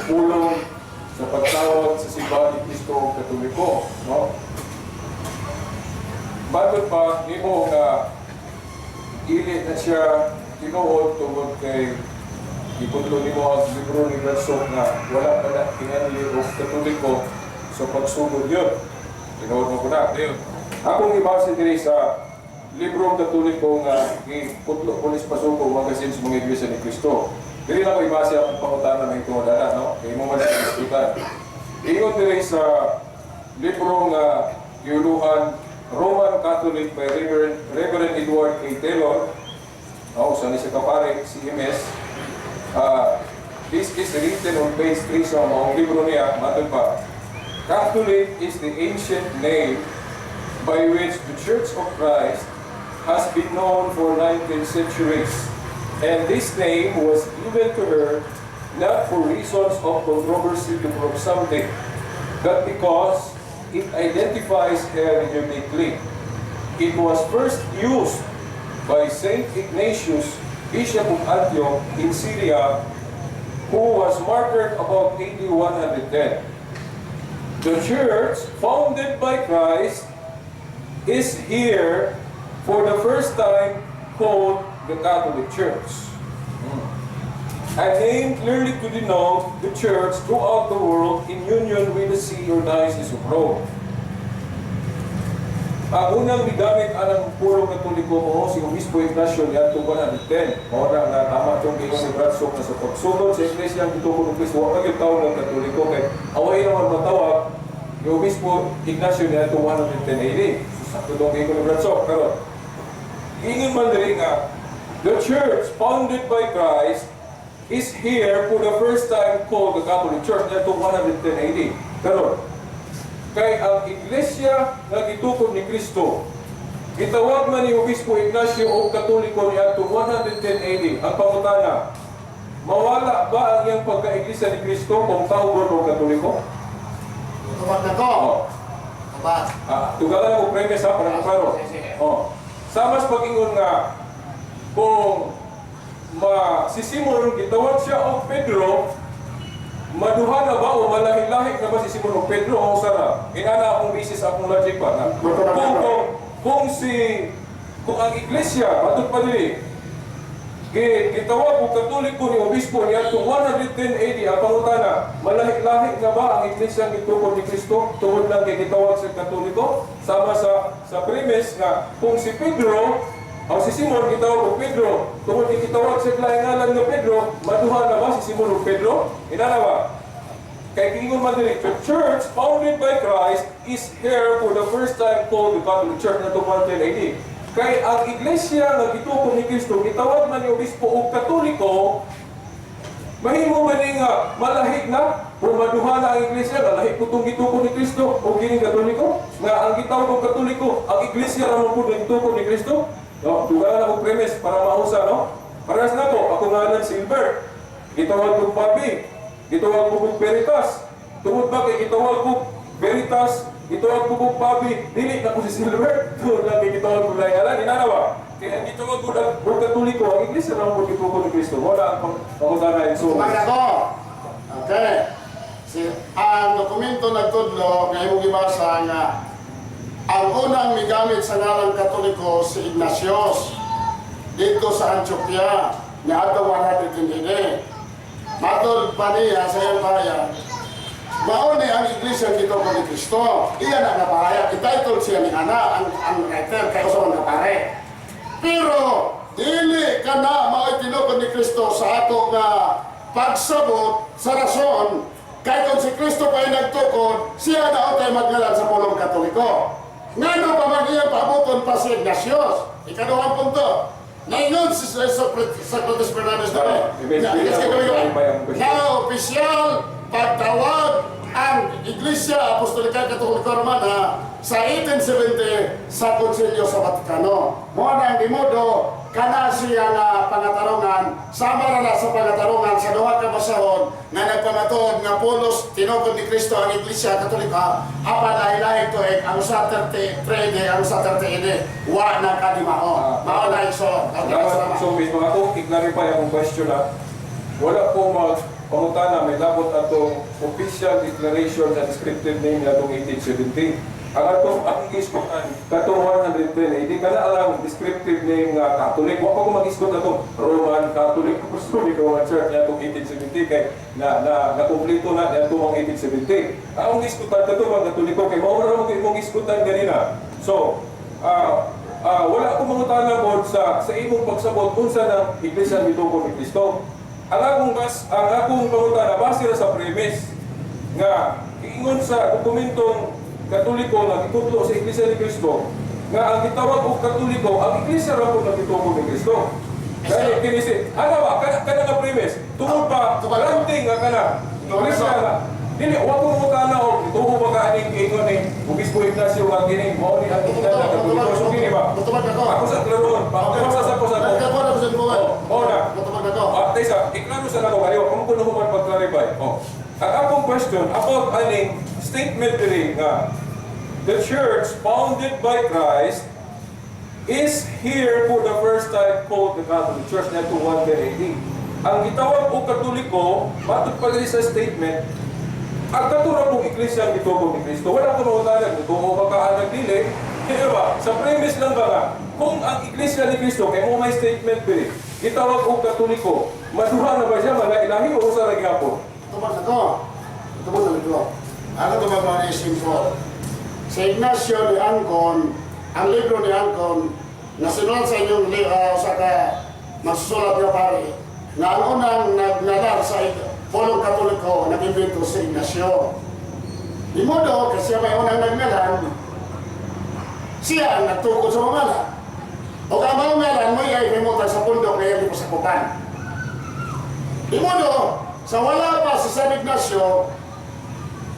pulong sa pagtawag sa simbahan ni Kristo og Katoliko, no? Bagot pa nimo nga ili na siya tinuod tungod kay gipudlo nimo ang libro ni Bradshaw nga wala pa na tinganli og Katoliko sa pagsugod yun. Tinuod mo ko na. Akong ibase diri sa librong Katoliko nga giputlo pulis pasuko magasin sa mga iglesia ni Kristo. Diri na ko ibase akong pangutana may tungod ana, no? Kay mo man ang diskutan. Ingon diri sa libro nga giuluhan Roman Catholic by Reverend Edward K. Taylor, no, sa ni siya kapare, CMS. This is written on page 3 sa maong libro niya, matod pa. Catholic is the ancient name by which the Church of Christ has been known for 19 centuries. And this name was given to her not for reasons of controversy to prove something, but because it identifies her uniquely. It was first used by Saint Ignatius, Bishop of Antioch in Syria, who was martyred about AD 110. The church, founded by Christ, is here for the first time called the Catholic Church. A name clearly to denote the church throughout the world in union with the See or Diocese of Rome. Ang unang migamit anang pulong Katoliko mo si Obispo Ignacio niadto 110. Mao na nga tama tong giingon ni Brad Sok na sa pagsugod sa iglesia ang gituko ng Kristo wa pa gyud tawag ng Katoliko kay away naman matawag ni Obispo Ignacio niadto 110 AD. So, sakto tong giingon ni Brad Sok karon. Giingon man diri nga the church founded by Christ is here for the first time called the Catholic Church niadto 110 AD. Karon, kay ang iglesia nga gitukod ni Kristo gitawag man ni Obispo Ignacio og Katoliko niadto 110 AD. Ang pangutana, mawala ba ang iyang pagka-iglesia ni Kristo kung tawgon og Katoliko? Tubag na ko. Oh. Tubag. Tugalan ko premise ha, para maklaro. Oh. Sa mas pag-ingon nga kung ma si Simon gitawag siya og Pedro, maduha na ba o malahi-lahi na ba si Simon og Pedro o sara? Inana akong basis, akong logic ba na? Kung ang iglesia matod pa dili gitawag og Katoliko ni Obispo niadto 110 AD, ang pangutana, malahi-lahi na ba ang iglesia ang gitukod ni Kristo tungod lang kay gitawag sa Katoliko? Sama sa premise nga kung si Pedro o si Simon gitawag og Pedro, tungod kay gitawag sa laing ngalan nga Pedro, maduha na ba si Simon og Pedro? Inana ba? Kay giingon man diri, the church founded by Christ is here for the first time called the Catholic Church na 110 AD. Kay ang iglesia nga gitukod ni Kristo gitawag man ni Obispo og Katoliko, mahimo man ni nga malahi na o maduha na ang iglesia, nga lahi ko itong gitukod ni Kristo o kining Katoliko, nga ang gitawag og Katoliko, ang iglesia ra man pud nga gitukod ni Kristo. No, dugangan ako premise para mausa, no? Parehas na ko, ako ngalan Silver. Gitawag kog Bobby. Gitawag ko kog Veritas. Tungod ba kay gitawag ko Veritas, gitawag ko kog Bobby, dili na ko si Silver. Tungod lang kay gitawag ko laing ngalan, inana ba? Kaya ang gitawag ko og Katoliko, ang iglesia ra man pud gitukod ni Kristo. Wala ang pangutana so. Tubag na ko. Okay. Ang dokumento nagtudlo nga imong gibasa nga ang unang migamit sa ngalang Katoliko si Ignatius dito sa Antioquia. Niadto 110 AD. Matod pa niya sa iyang pahayag, mao ni ang Iglesia gitukod ni Kristo. Iya na napahayag. Entitled siya ni ana ang writer kay usa man ka pare. Pero dili ka na mao'y tinukod ni Kristo sa ato nga pagsabot sa rason kay kung si Kristo pa ay nagtukod, siya na tayo magngalan sa pulong Katoliko. Ngano pa man iyang paabuton pa si Ignatius? Ikaduhang punto. Naingon si Socrates Fernandez doon. Na opisyal pagtawag ang Iglesia Apostolika Katolika Romana sa 1870 sa Konsilyo sa Vatikano. Mao na ang modo kana siya nga pangatarongan sama ra na sa pangatarongan sa duha ka basahon nga nagpamatuod nga pulos tinukod ni Kristo ang Iglesia Katolika, apan lahi-lahi tuig ang usa 33 AD, ang usa 30 AD, wa na kadimao. Mao na iso. Salamat. So, mismo ako, i-clarify akong question na wala po mag pangutana may labot atong official declaration sa descriptive name na atong 1870. Ang atong ang gisgutan katong 110 AD kana alang descriptive name nga Catholic. Wa pa ko magisgot atong Roman Catholic Apostolic Roman Church na atong 1870 kay na na nakumpleto na niadtong ang 1870. Ang akong gisgutan kato ang Katoliko kay mao ra mo imong gisgutan ganina. So, wala akong mangutana pod sa imong pagsabot unsa ng Iglesia mitukod ni Kristo. Ang akong pangutana base ra sa premise nga giingon sa dokumentong Katoliko nga gitudlo sa Iglesia ni Kristo nga ang gitawag og Katoliko ang Iglesia ra pod nagtukod ni Kristo. Kaya kini si ana ba kana kana nga premise tungod pa granting nga kana Iglesia nga dili wa ko mangutana og tuo ba ka aning giingon ni Obispo Ignacio nga kini mao ni ang tingnan nga Katoliko? So kini ba? Mutubag ako. Ako sa klaroon, pa ako sa ko. Nagkakuha na ko sa buwan. Oh, na. Mutubag ako. Ah, taysa, iklaro sa nako kayo, kung kuno human pag-clarify. Oh. Ang akong question about aning statement diri nga the church founded by Christ is here for the first time called the Catholic Church na 110 AD. Ang gitawag og Katoliko, matod pa diri sa statement, ang katura pong iglesia ang gitubo ni Kristo. Wala ko mangutana, tuo ba ka ang dili? Di ba? Sa premise lang ba nga, kung ang iglesia ni Kristo, kay mo may statement diri, gitawag og Katoliko, maduha na ba siya, mga ilahi o usa ra gihapon? Tubag ako. Tubag na ito. Ano tubag na ni simple. Sa Ignacio de Ancon, ang libro ni Ancon, na sinulat sa inyong sa ka masusulat nga pare, na ang unang nagngalan sa pulong Katoliko, nag-imbento si Ignacio. Di modo, kasi may unang nagngalan, siya ang nagtukod sa mga ngalan. O ang mga ngalan mo ay himutan sa pundok na iyang ipasakupan. Di modo, sa wala pa si San Ignacio,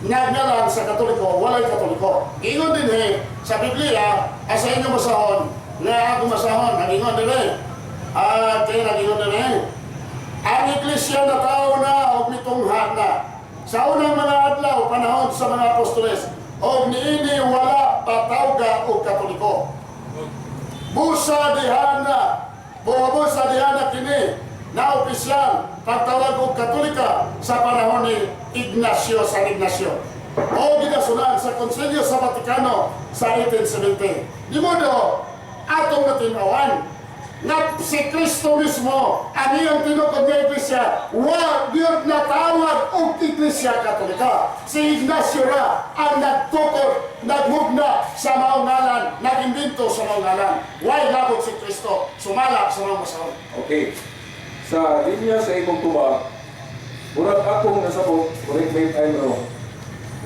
nagngalan sa Katoliko, walay Katoliko. Ingon din eh, sa Biblia, asa inyo masahon, nga ako masahon, nag-ingon din eh. At kaya nag-ingon din eh. Ang iglesia na tao na og mitungha na. Sa unang mga adlaw, panahon sa mga apostoles, og niini wala patawga og Katoliko. Busa dihana, busa dihana kini na opisyal pagtawag og Katolika sa panahon ni Ignacio, San Ignacio. O ginasunan sa Konsilyo sa Vatikano sa 1870. Di modo, atong natinawan na si Kristo mismo ang iyang tinukod nga iglesia, wa gyud natawag og Iglesia Katolika. Si Ignacio ra ang nagtukod, nagmugna sa maong ngalan, nag-imbento sa maong ngalan. Way labot si Kristo, sumala sa maong masahon. Okay. Sa linya sa imong tubag, murag akong nasabot, correct me if I'm wrong,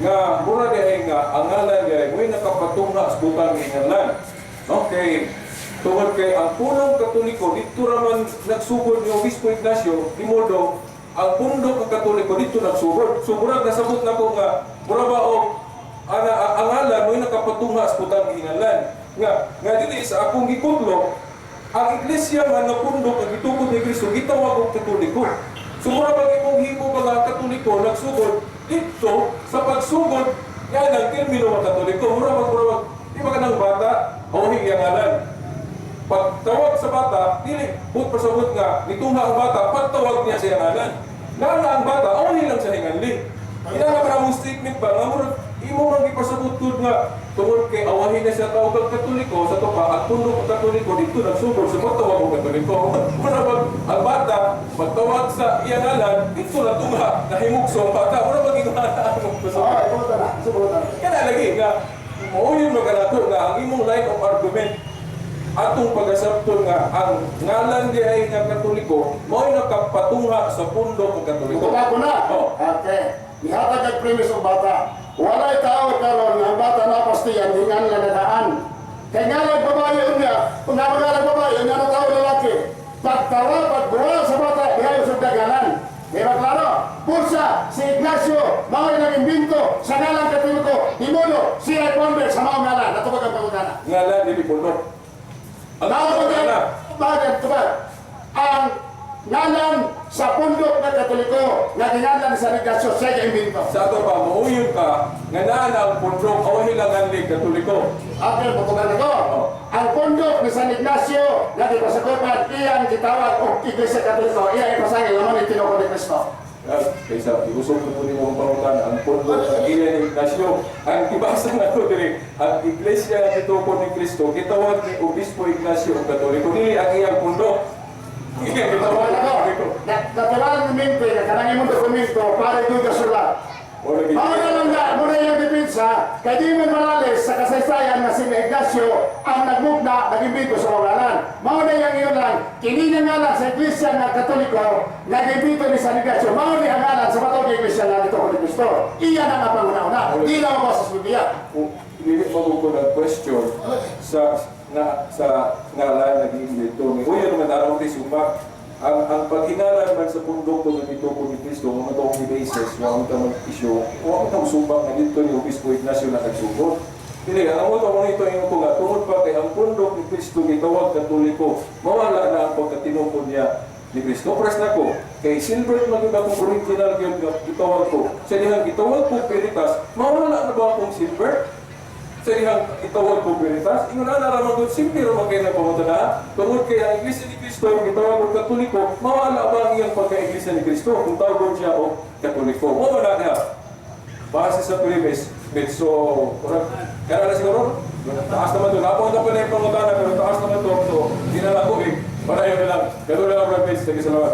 nga mura diay nga ang ngalan diay mo'y nakapatungha sa butang ngalan. Okay. Tungod kay ang punong Katoliko didto ra man nagsugod ni Obispo Ignacio, di modo ang pundo ng Katoliko didto nagsugod. So murag nasabot nako nga mura ba og ana ang ngalan mo'y nakapatungha sa butang ngalan. Nga nga dili sa akong gikudlo ang iglesia nga napundok ang gitukod ni Kristo gitawag og Katoliko. So mura bang imong himo ba nga ang Katoliko nagsugod didto sa pagsugod yan ang termino nga Katoliko. Mura bang di ba kanang bata ohi yang ngalan. Pagtawag sa bata, dili but pasabot nga nitungha ang bata pagtawag niya sa iyang ngalan. Nga ang bata ohi lang sa hinganli. Ina nga ba mong statement ba nga murag imo man gipasabot tud. nga tungod kay awahin na siya tawag og Katoliko sa to pa, ang pundok og Katoliko dito nagsugod sa pagtawag og Katoliko. Mura bag ang bata pagtawag sa iyang ngalan dito na tungha nahimugso ang bata. Mura bag ingon ang Oh, ikaw na, subutan na. Kana lagi nga mauyon maganato nga ang imong line of argument atong pagasabton nga ang ngalan di ay nga Katoliko mao'y nakapatungha sa pundok ng Katoliko. Tuba ko na. Oh. Okay. Nihatag ang premise ng bata. Walay tao karon nga ang bata na pastiyan hingan lang nadaan. Kay ngalan babae unya, kung ngalan babae unya na tao lalaki. Pagtawa, pagbuwa sa bata, dihay usog dagalan. Di ba klaro? Pulsa, si Ignacio, mao'y nag-imbento sa ngalang Katoliko, Himulo, siya ay founder sa maong ngalan. Natubag ang pangutana. Ngalan dili pundok. Ang Bakit na. Bakit tubag? Ang ngalan sa pundok ng Katoliko nga gingalan sa Ignacio siya imbento. Sa ato pa mauyon ka nga naa na ang pundok awahi lang ang Katoliko. Okay, butugan ako. Ang pundok ni San Ignacio nga gipasakopan iyang gitawag og Iglesia Katoliko, iyang ipasangil naman itinukod ni Kristo. Kaysa iusog ko ni mong pangutana ang pundok sa iya ni Ignacio. Ang gibasa na ko diri, ang iglesia nga gitukod ni Kristo gitawag ni Obispo Ignacio og Katoliko dili ang iyang pundok. Iyang gitawag Butugan og ako. Katoliko. Natural ni Minto, nga kanang imong dokumento para doon kasulat. Wala gid. Mao na lang na, muna yung depensa, kay di man Morales sa kasaysayan nga si Ignacio ang nagmugna, nag-imbito sa mga. Mao na yung iyon lang, kini nga ngalan sa Iglesia nga Katoliko, nag-imbito ni San Ignacio, mao ni ang ngalan sa matawag ng Iglesia nga dito ni Kristo. Iyan ang panguna-una, di lang ako sa Biblia. Dili mo ko nag-question sa na sa ngalan nag-iimbento ni Uy, naman araw ti sumba. Ang paghingalan man sa pundok ng gitukod ni Kristo mo to ang basis wa ta mag-issue wa ta usubang nga didto ni Obispo Ignacio na nagsugod. Dili ang amo to mo ito ingon ko nga tungod pa kay ang pundok ni Kristo gitawag Katoliko, mawala na ang pagkatinukod niya ni Kristo. Pres nako kay Silbert man gyud akong original gyud nga gitawag ko. Sa dihang gitawag ko Veritas, mawala na ba akong Silbert? Sa dihang itawag ko Veritas, ingon na ra man gud simple ra man kay nagpangutana. Tungod kay ang Iglesia ni Kristo gitawag og Katoliko, mawala ba ang iyang pagka-Iglesia ni Kristo kung tawagon siya og Katoliko? Mo man na diha. Base sa premise, medyo kaya na siguro, taas naman to. Napunta pa na yung pangutana, pero taas naman to. So, di na lang ko eh. Padayon na lang. Ganun na lang, Brad Mitch. Sige, salamat.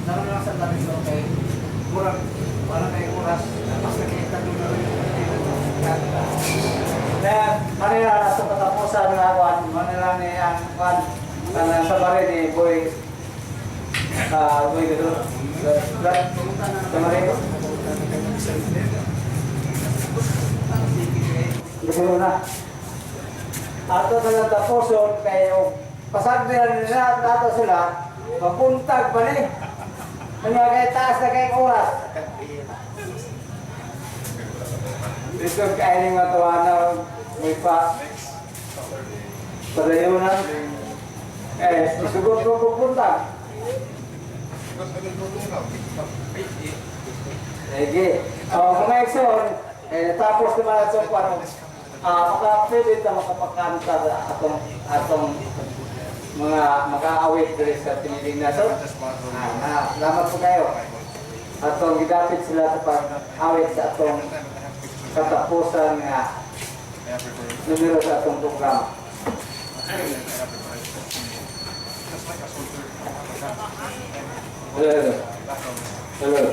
Naroon lang sa tabi so kay murag wala kay oras mas nakita doon na rin. Kaya Manila na sa katapusan nga kwan Manila ni ang kwan kanang sa bari ni Boy Boy Gador. Sa bari. Gusto na. Ato sa lang tapuson kay pasag nila nila nato sila mapuntag pa ni. Ano kay taas na kay oras. Dito kay ni matawana may pa padayonan. Eh, sugot ko pupuntag. Sige. Oh, mga igsoon, eh, tapos naman atong kwan, maka-pwede ta makapakanta sa atong atong mga makaawit diri sa Piniling Nasod. Salamat po kayo. Atong gidapit sila sa pag-awit sa atong katapusan nga numero sa atong programa. Hello. Hello.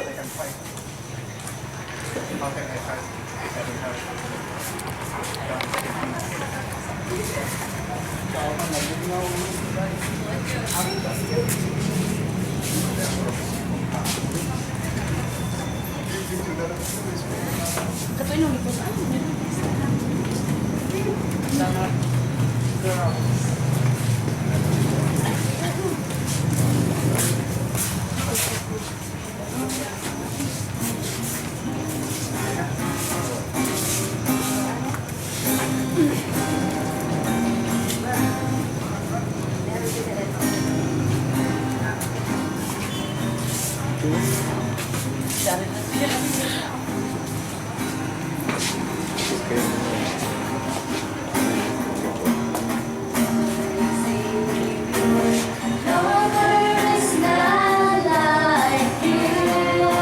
No, there is none like you.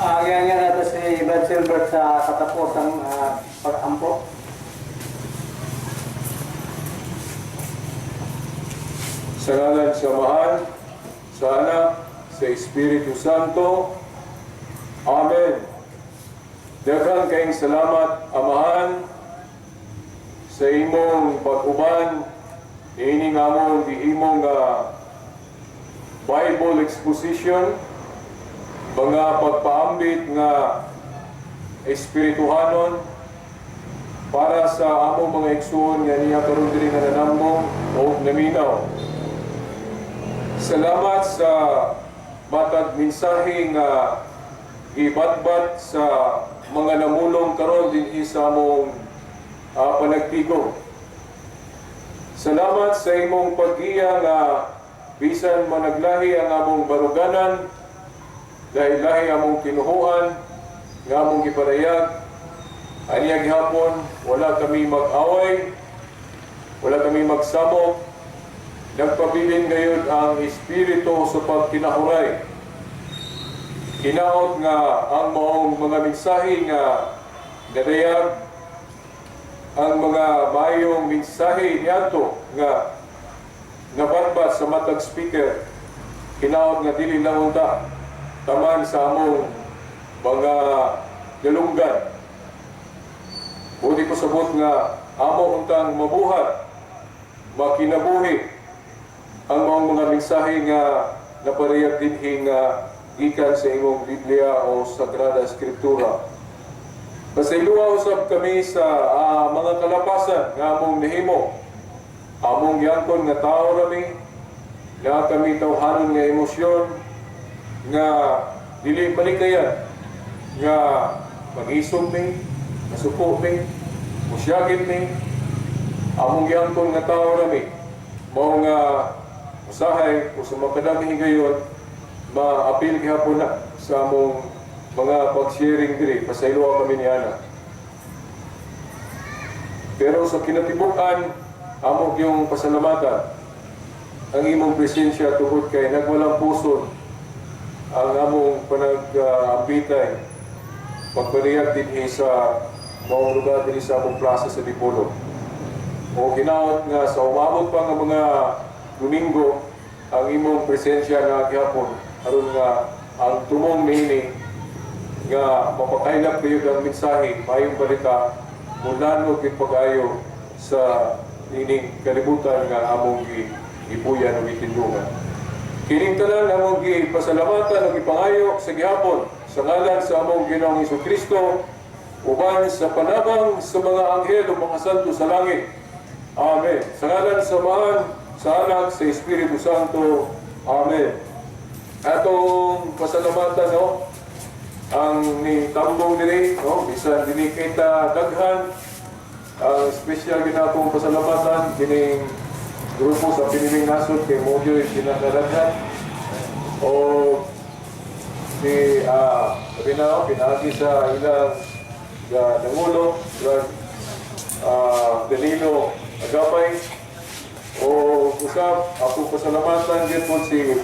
Nga nato si Brad Silbert sa katapusang pag-ampo. Sa ngalan sa Amahan, sa Anak, sa Espiritu Santo. Amen. Daghan kayong salamat, Amahan, sa imong pag-uban, ining among gihimong Bible exposition, mga pagpaambit nga espirituhanon para sa among mga igsuon nga niya karon diri nga nanambong o naminaw. Salamat sa matag mensahe nga gibatbat sa mga namulong karon dinhi sa among panagtigo. Salamat sa imong paggiya nga bisan managlahi ang among baruganan, dahil lahi among tinuhuan nga among gipadayag, aniya gihapon wala kami mag-away, wala kami magsamok, nagpabilin gayud ang espiritu sa pagkinahuray. Hinaot nga ang maong mga mensahe nga nadayag, ang mga mayong mensahe niadto nga nabatbat sa matag speaker, hinaot nga dili lang unta taman sa among mga galunggan. Budi ko sabot nga amo untang mabuhat, makinabuhi ang maong mga mensahe nga naparayag dinhi nga gikan sa imong Biblia o Sagrada Escritura. Pasayloa usab kami sa mga kalapasan nga among nahimo. Among giangkon nga tao rami, nga kami tawhanon nga emosyon, nga dili malikayan, nga mag-isog mi, masuko mi, musyagit mi, among giangkon nga tao rami, mao nga usahay o sa makadami higayon, maapil gihapon na sa among mga pag-sharing diri, pasayloa kami ni Ana. Pero sa kinatibuk-an, amo yung pasalamatan ang imong presensya tungod kay nagwalang puson ang among panag-ambitay pagpariyag dinhi sa maong lugar dinhi sa among plaza sa Dipolog. O hinaot nga sa umabot pa nga mga Domingo ang imong presensya nga gihapon aron nga ang tumong niini nga mapakailap kayo ang mensahe mayong balita mulanog gid pag-ayo sa ining kalibutan nga among gipuyan ug gitindungan. Kining tanan among gipasalamatan ug gipangayo sa gihapon sa ngalan sa among Ginoong Kristo uban sa panabang sa mga anghel ug mga santo sa langit. Amen. Sa ngalan sa Amahan, sa Anak, sa Espiritu Santo. Amen. Atong pasalamatan, no, ang ni tambong diri, no, bisan dinhi kita daghan, ang special ginatong pasalamatan kining grupo sa Piniling Nasod kay mo gyud kinakadaghan o si sabi na pinaagi sa ilang nangulo Brad Danilo Agapay o usab ako pasalamatan din po si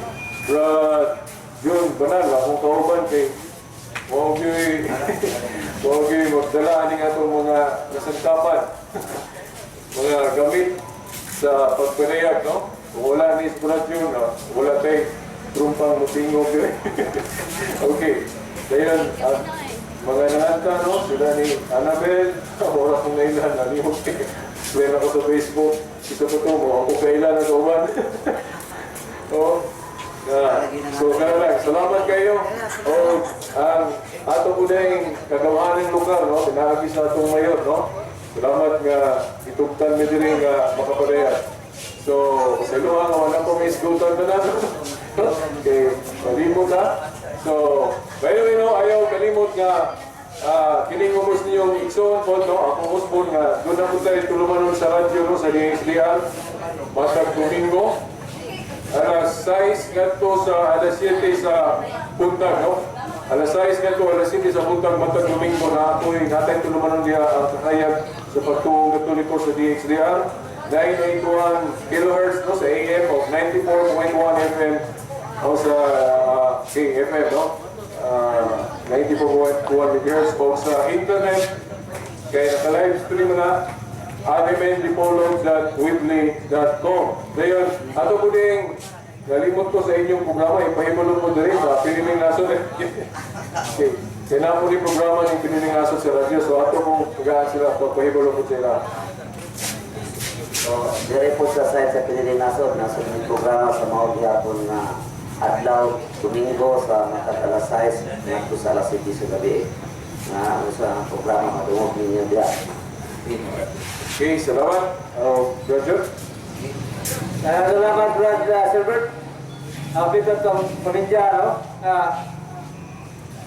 Brad Jun Banal, akong kauban kay mao gyud magdala aning atong mga nasangkapan, mga gamit sa pagpanayag, no? Kung wala ni Brad Jun, no? Wala kay trumpang mutingog yun. Okay. Dayon, ang mga nanganta, no? Sila ni Annabel, oras kong nailan, nalimot kay friend ako sa Facebook, isa pa to mo, ako kailan na kauban. Oh, so, kaya lang, salamat kayo. O, ang ato po na kagawahan ng lugar, no? Pinaagi sa atong mayor, no? Salamat nga itugtan mi diri nga makapadayag. So, sa luha nga wala ko may isgutan tanan. Okay, malimot ha. So, by the way, no, ayaw kalimot nga kining ubos ninyong igsoon po, no? Akong usbon nga doon na po tayo tulumanon sa radyo, no? Sa DXDR, matag Domingo, alas 6 ngadto sa alas 7 sa buntag, no? Alas 6 ngadto alas 7 sa buntag matag Domingo na ako'y natay tulumanon diha ang kahayag sa pagtuong Katoliko sa DXDR 981 kHz, no, sa AM o 94.1 FM o sa KFM, no? 94.1 MHz o sa internet kay naka-live stream na animendipolog.weebly.com. Dayon, ato po ding nalimot ko sa inyong programa, ipahibalo ko diri sa Piniling Nasod. Okay. Kaya na po ni programa ng Piniling Nasod sa radyo, so ato pong tagaan sila, pagpahibalo ko sila. So, dire po sa site sa Piniling Nasod, nasod may programa sa mao gihapon na adlaw Domingo sa matag alas 6 ngadto sa alas 7 sa gabi. Na ano sa ang programa madungog ninyo diha. Okay, salamat. Roger. Salamat, Brad Silbert. Dito itong probinsya, no?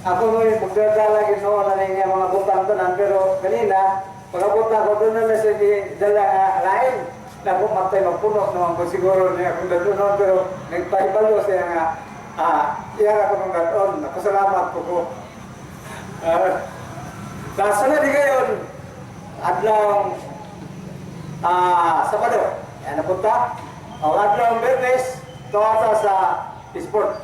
Ako mo yung magdadala ginoon na ninyo mga butang tanan, pero kanina, pagkapunta ko doon na sa dala nga lain. Naku, matay magpuno naman ko siguro niya akong dadunon, pero nagpahibalo siya nga, iya ako ng dadon. Napasalamat ko ko. Nasa na di ngayon, adlaw Sabado. Yan napunta. Ang adlaw Biyernes, tuwata sa sport.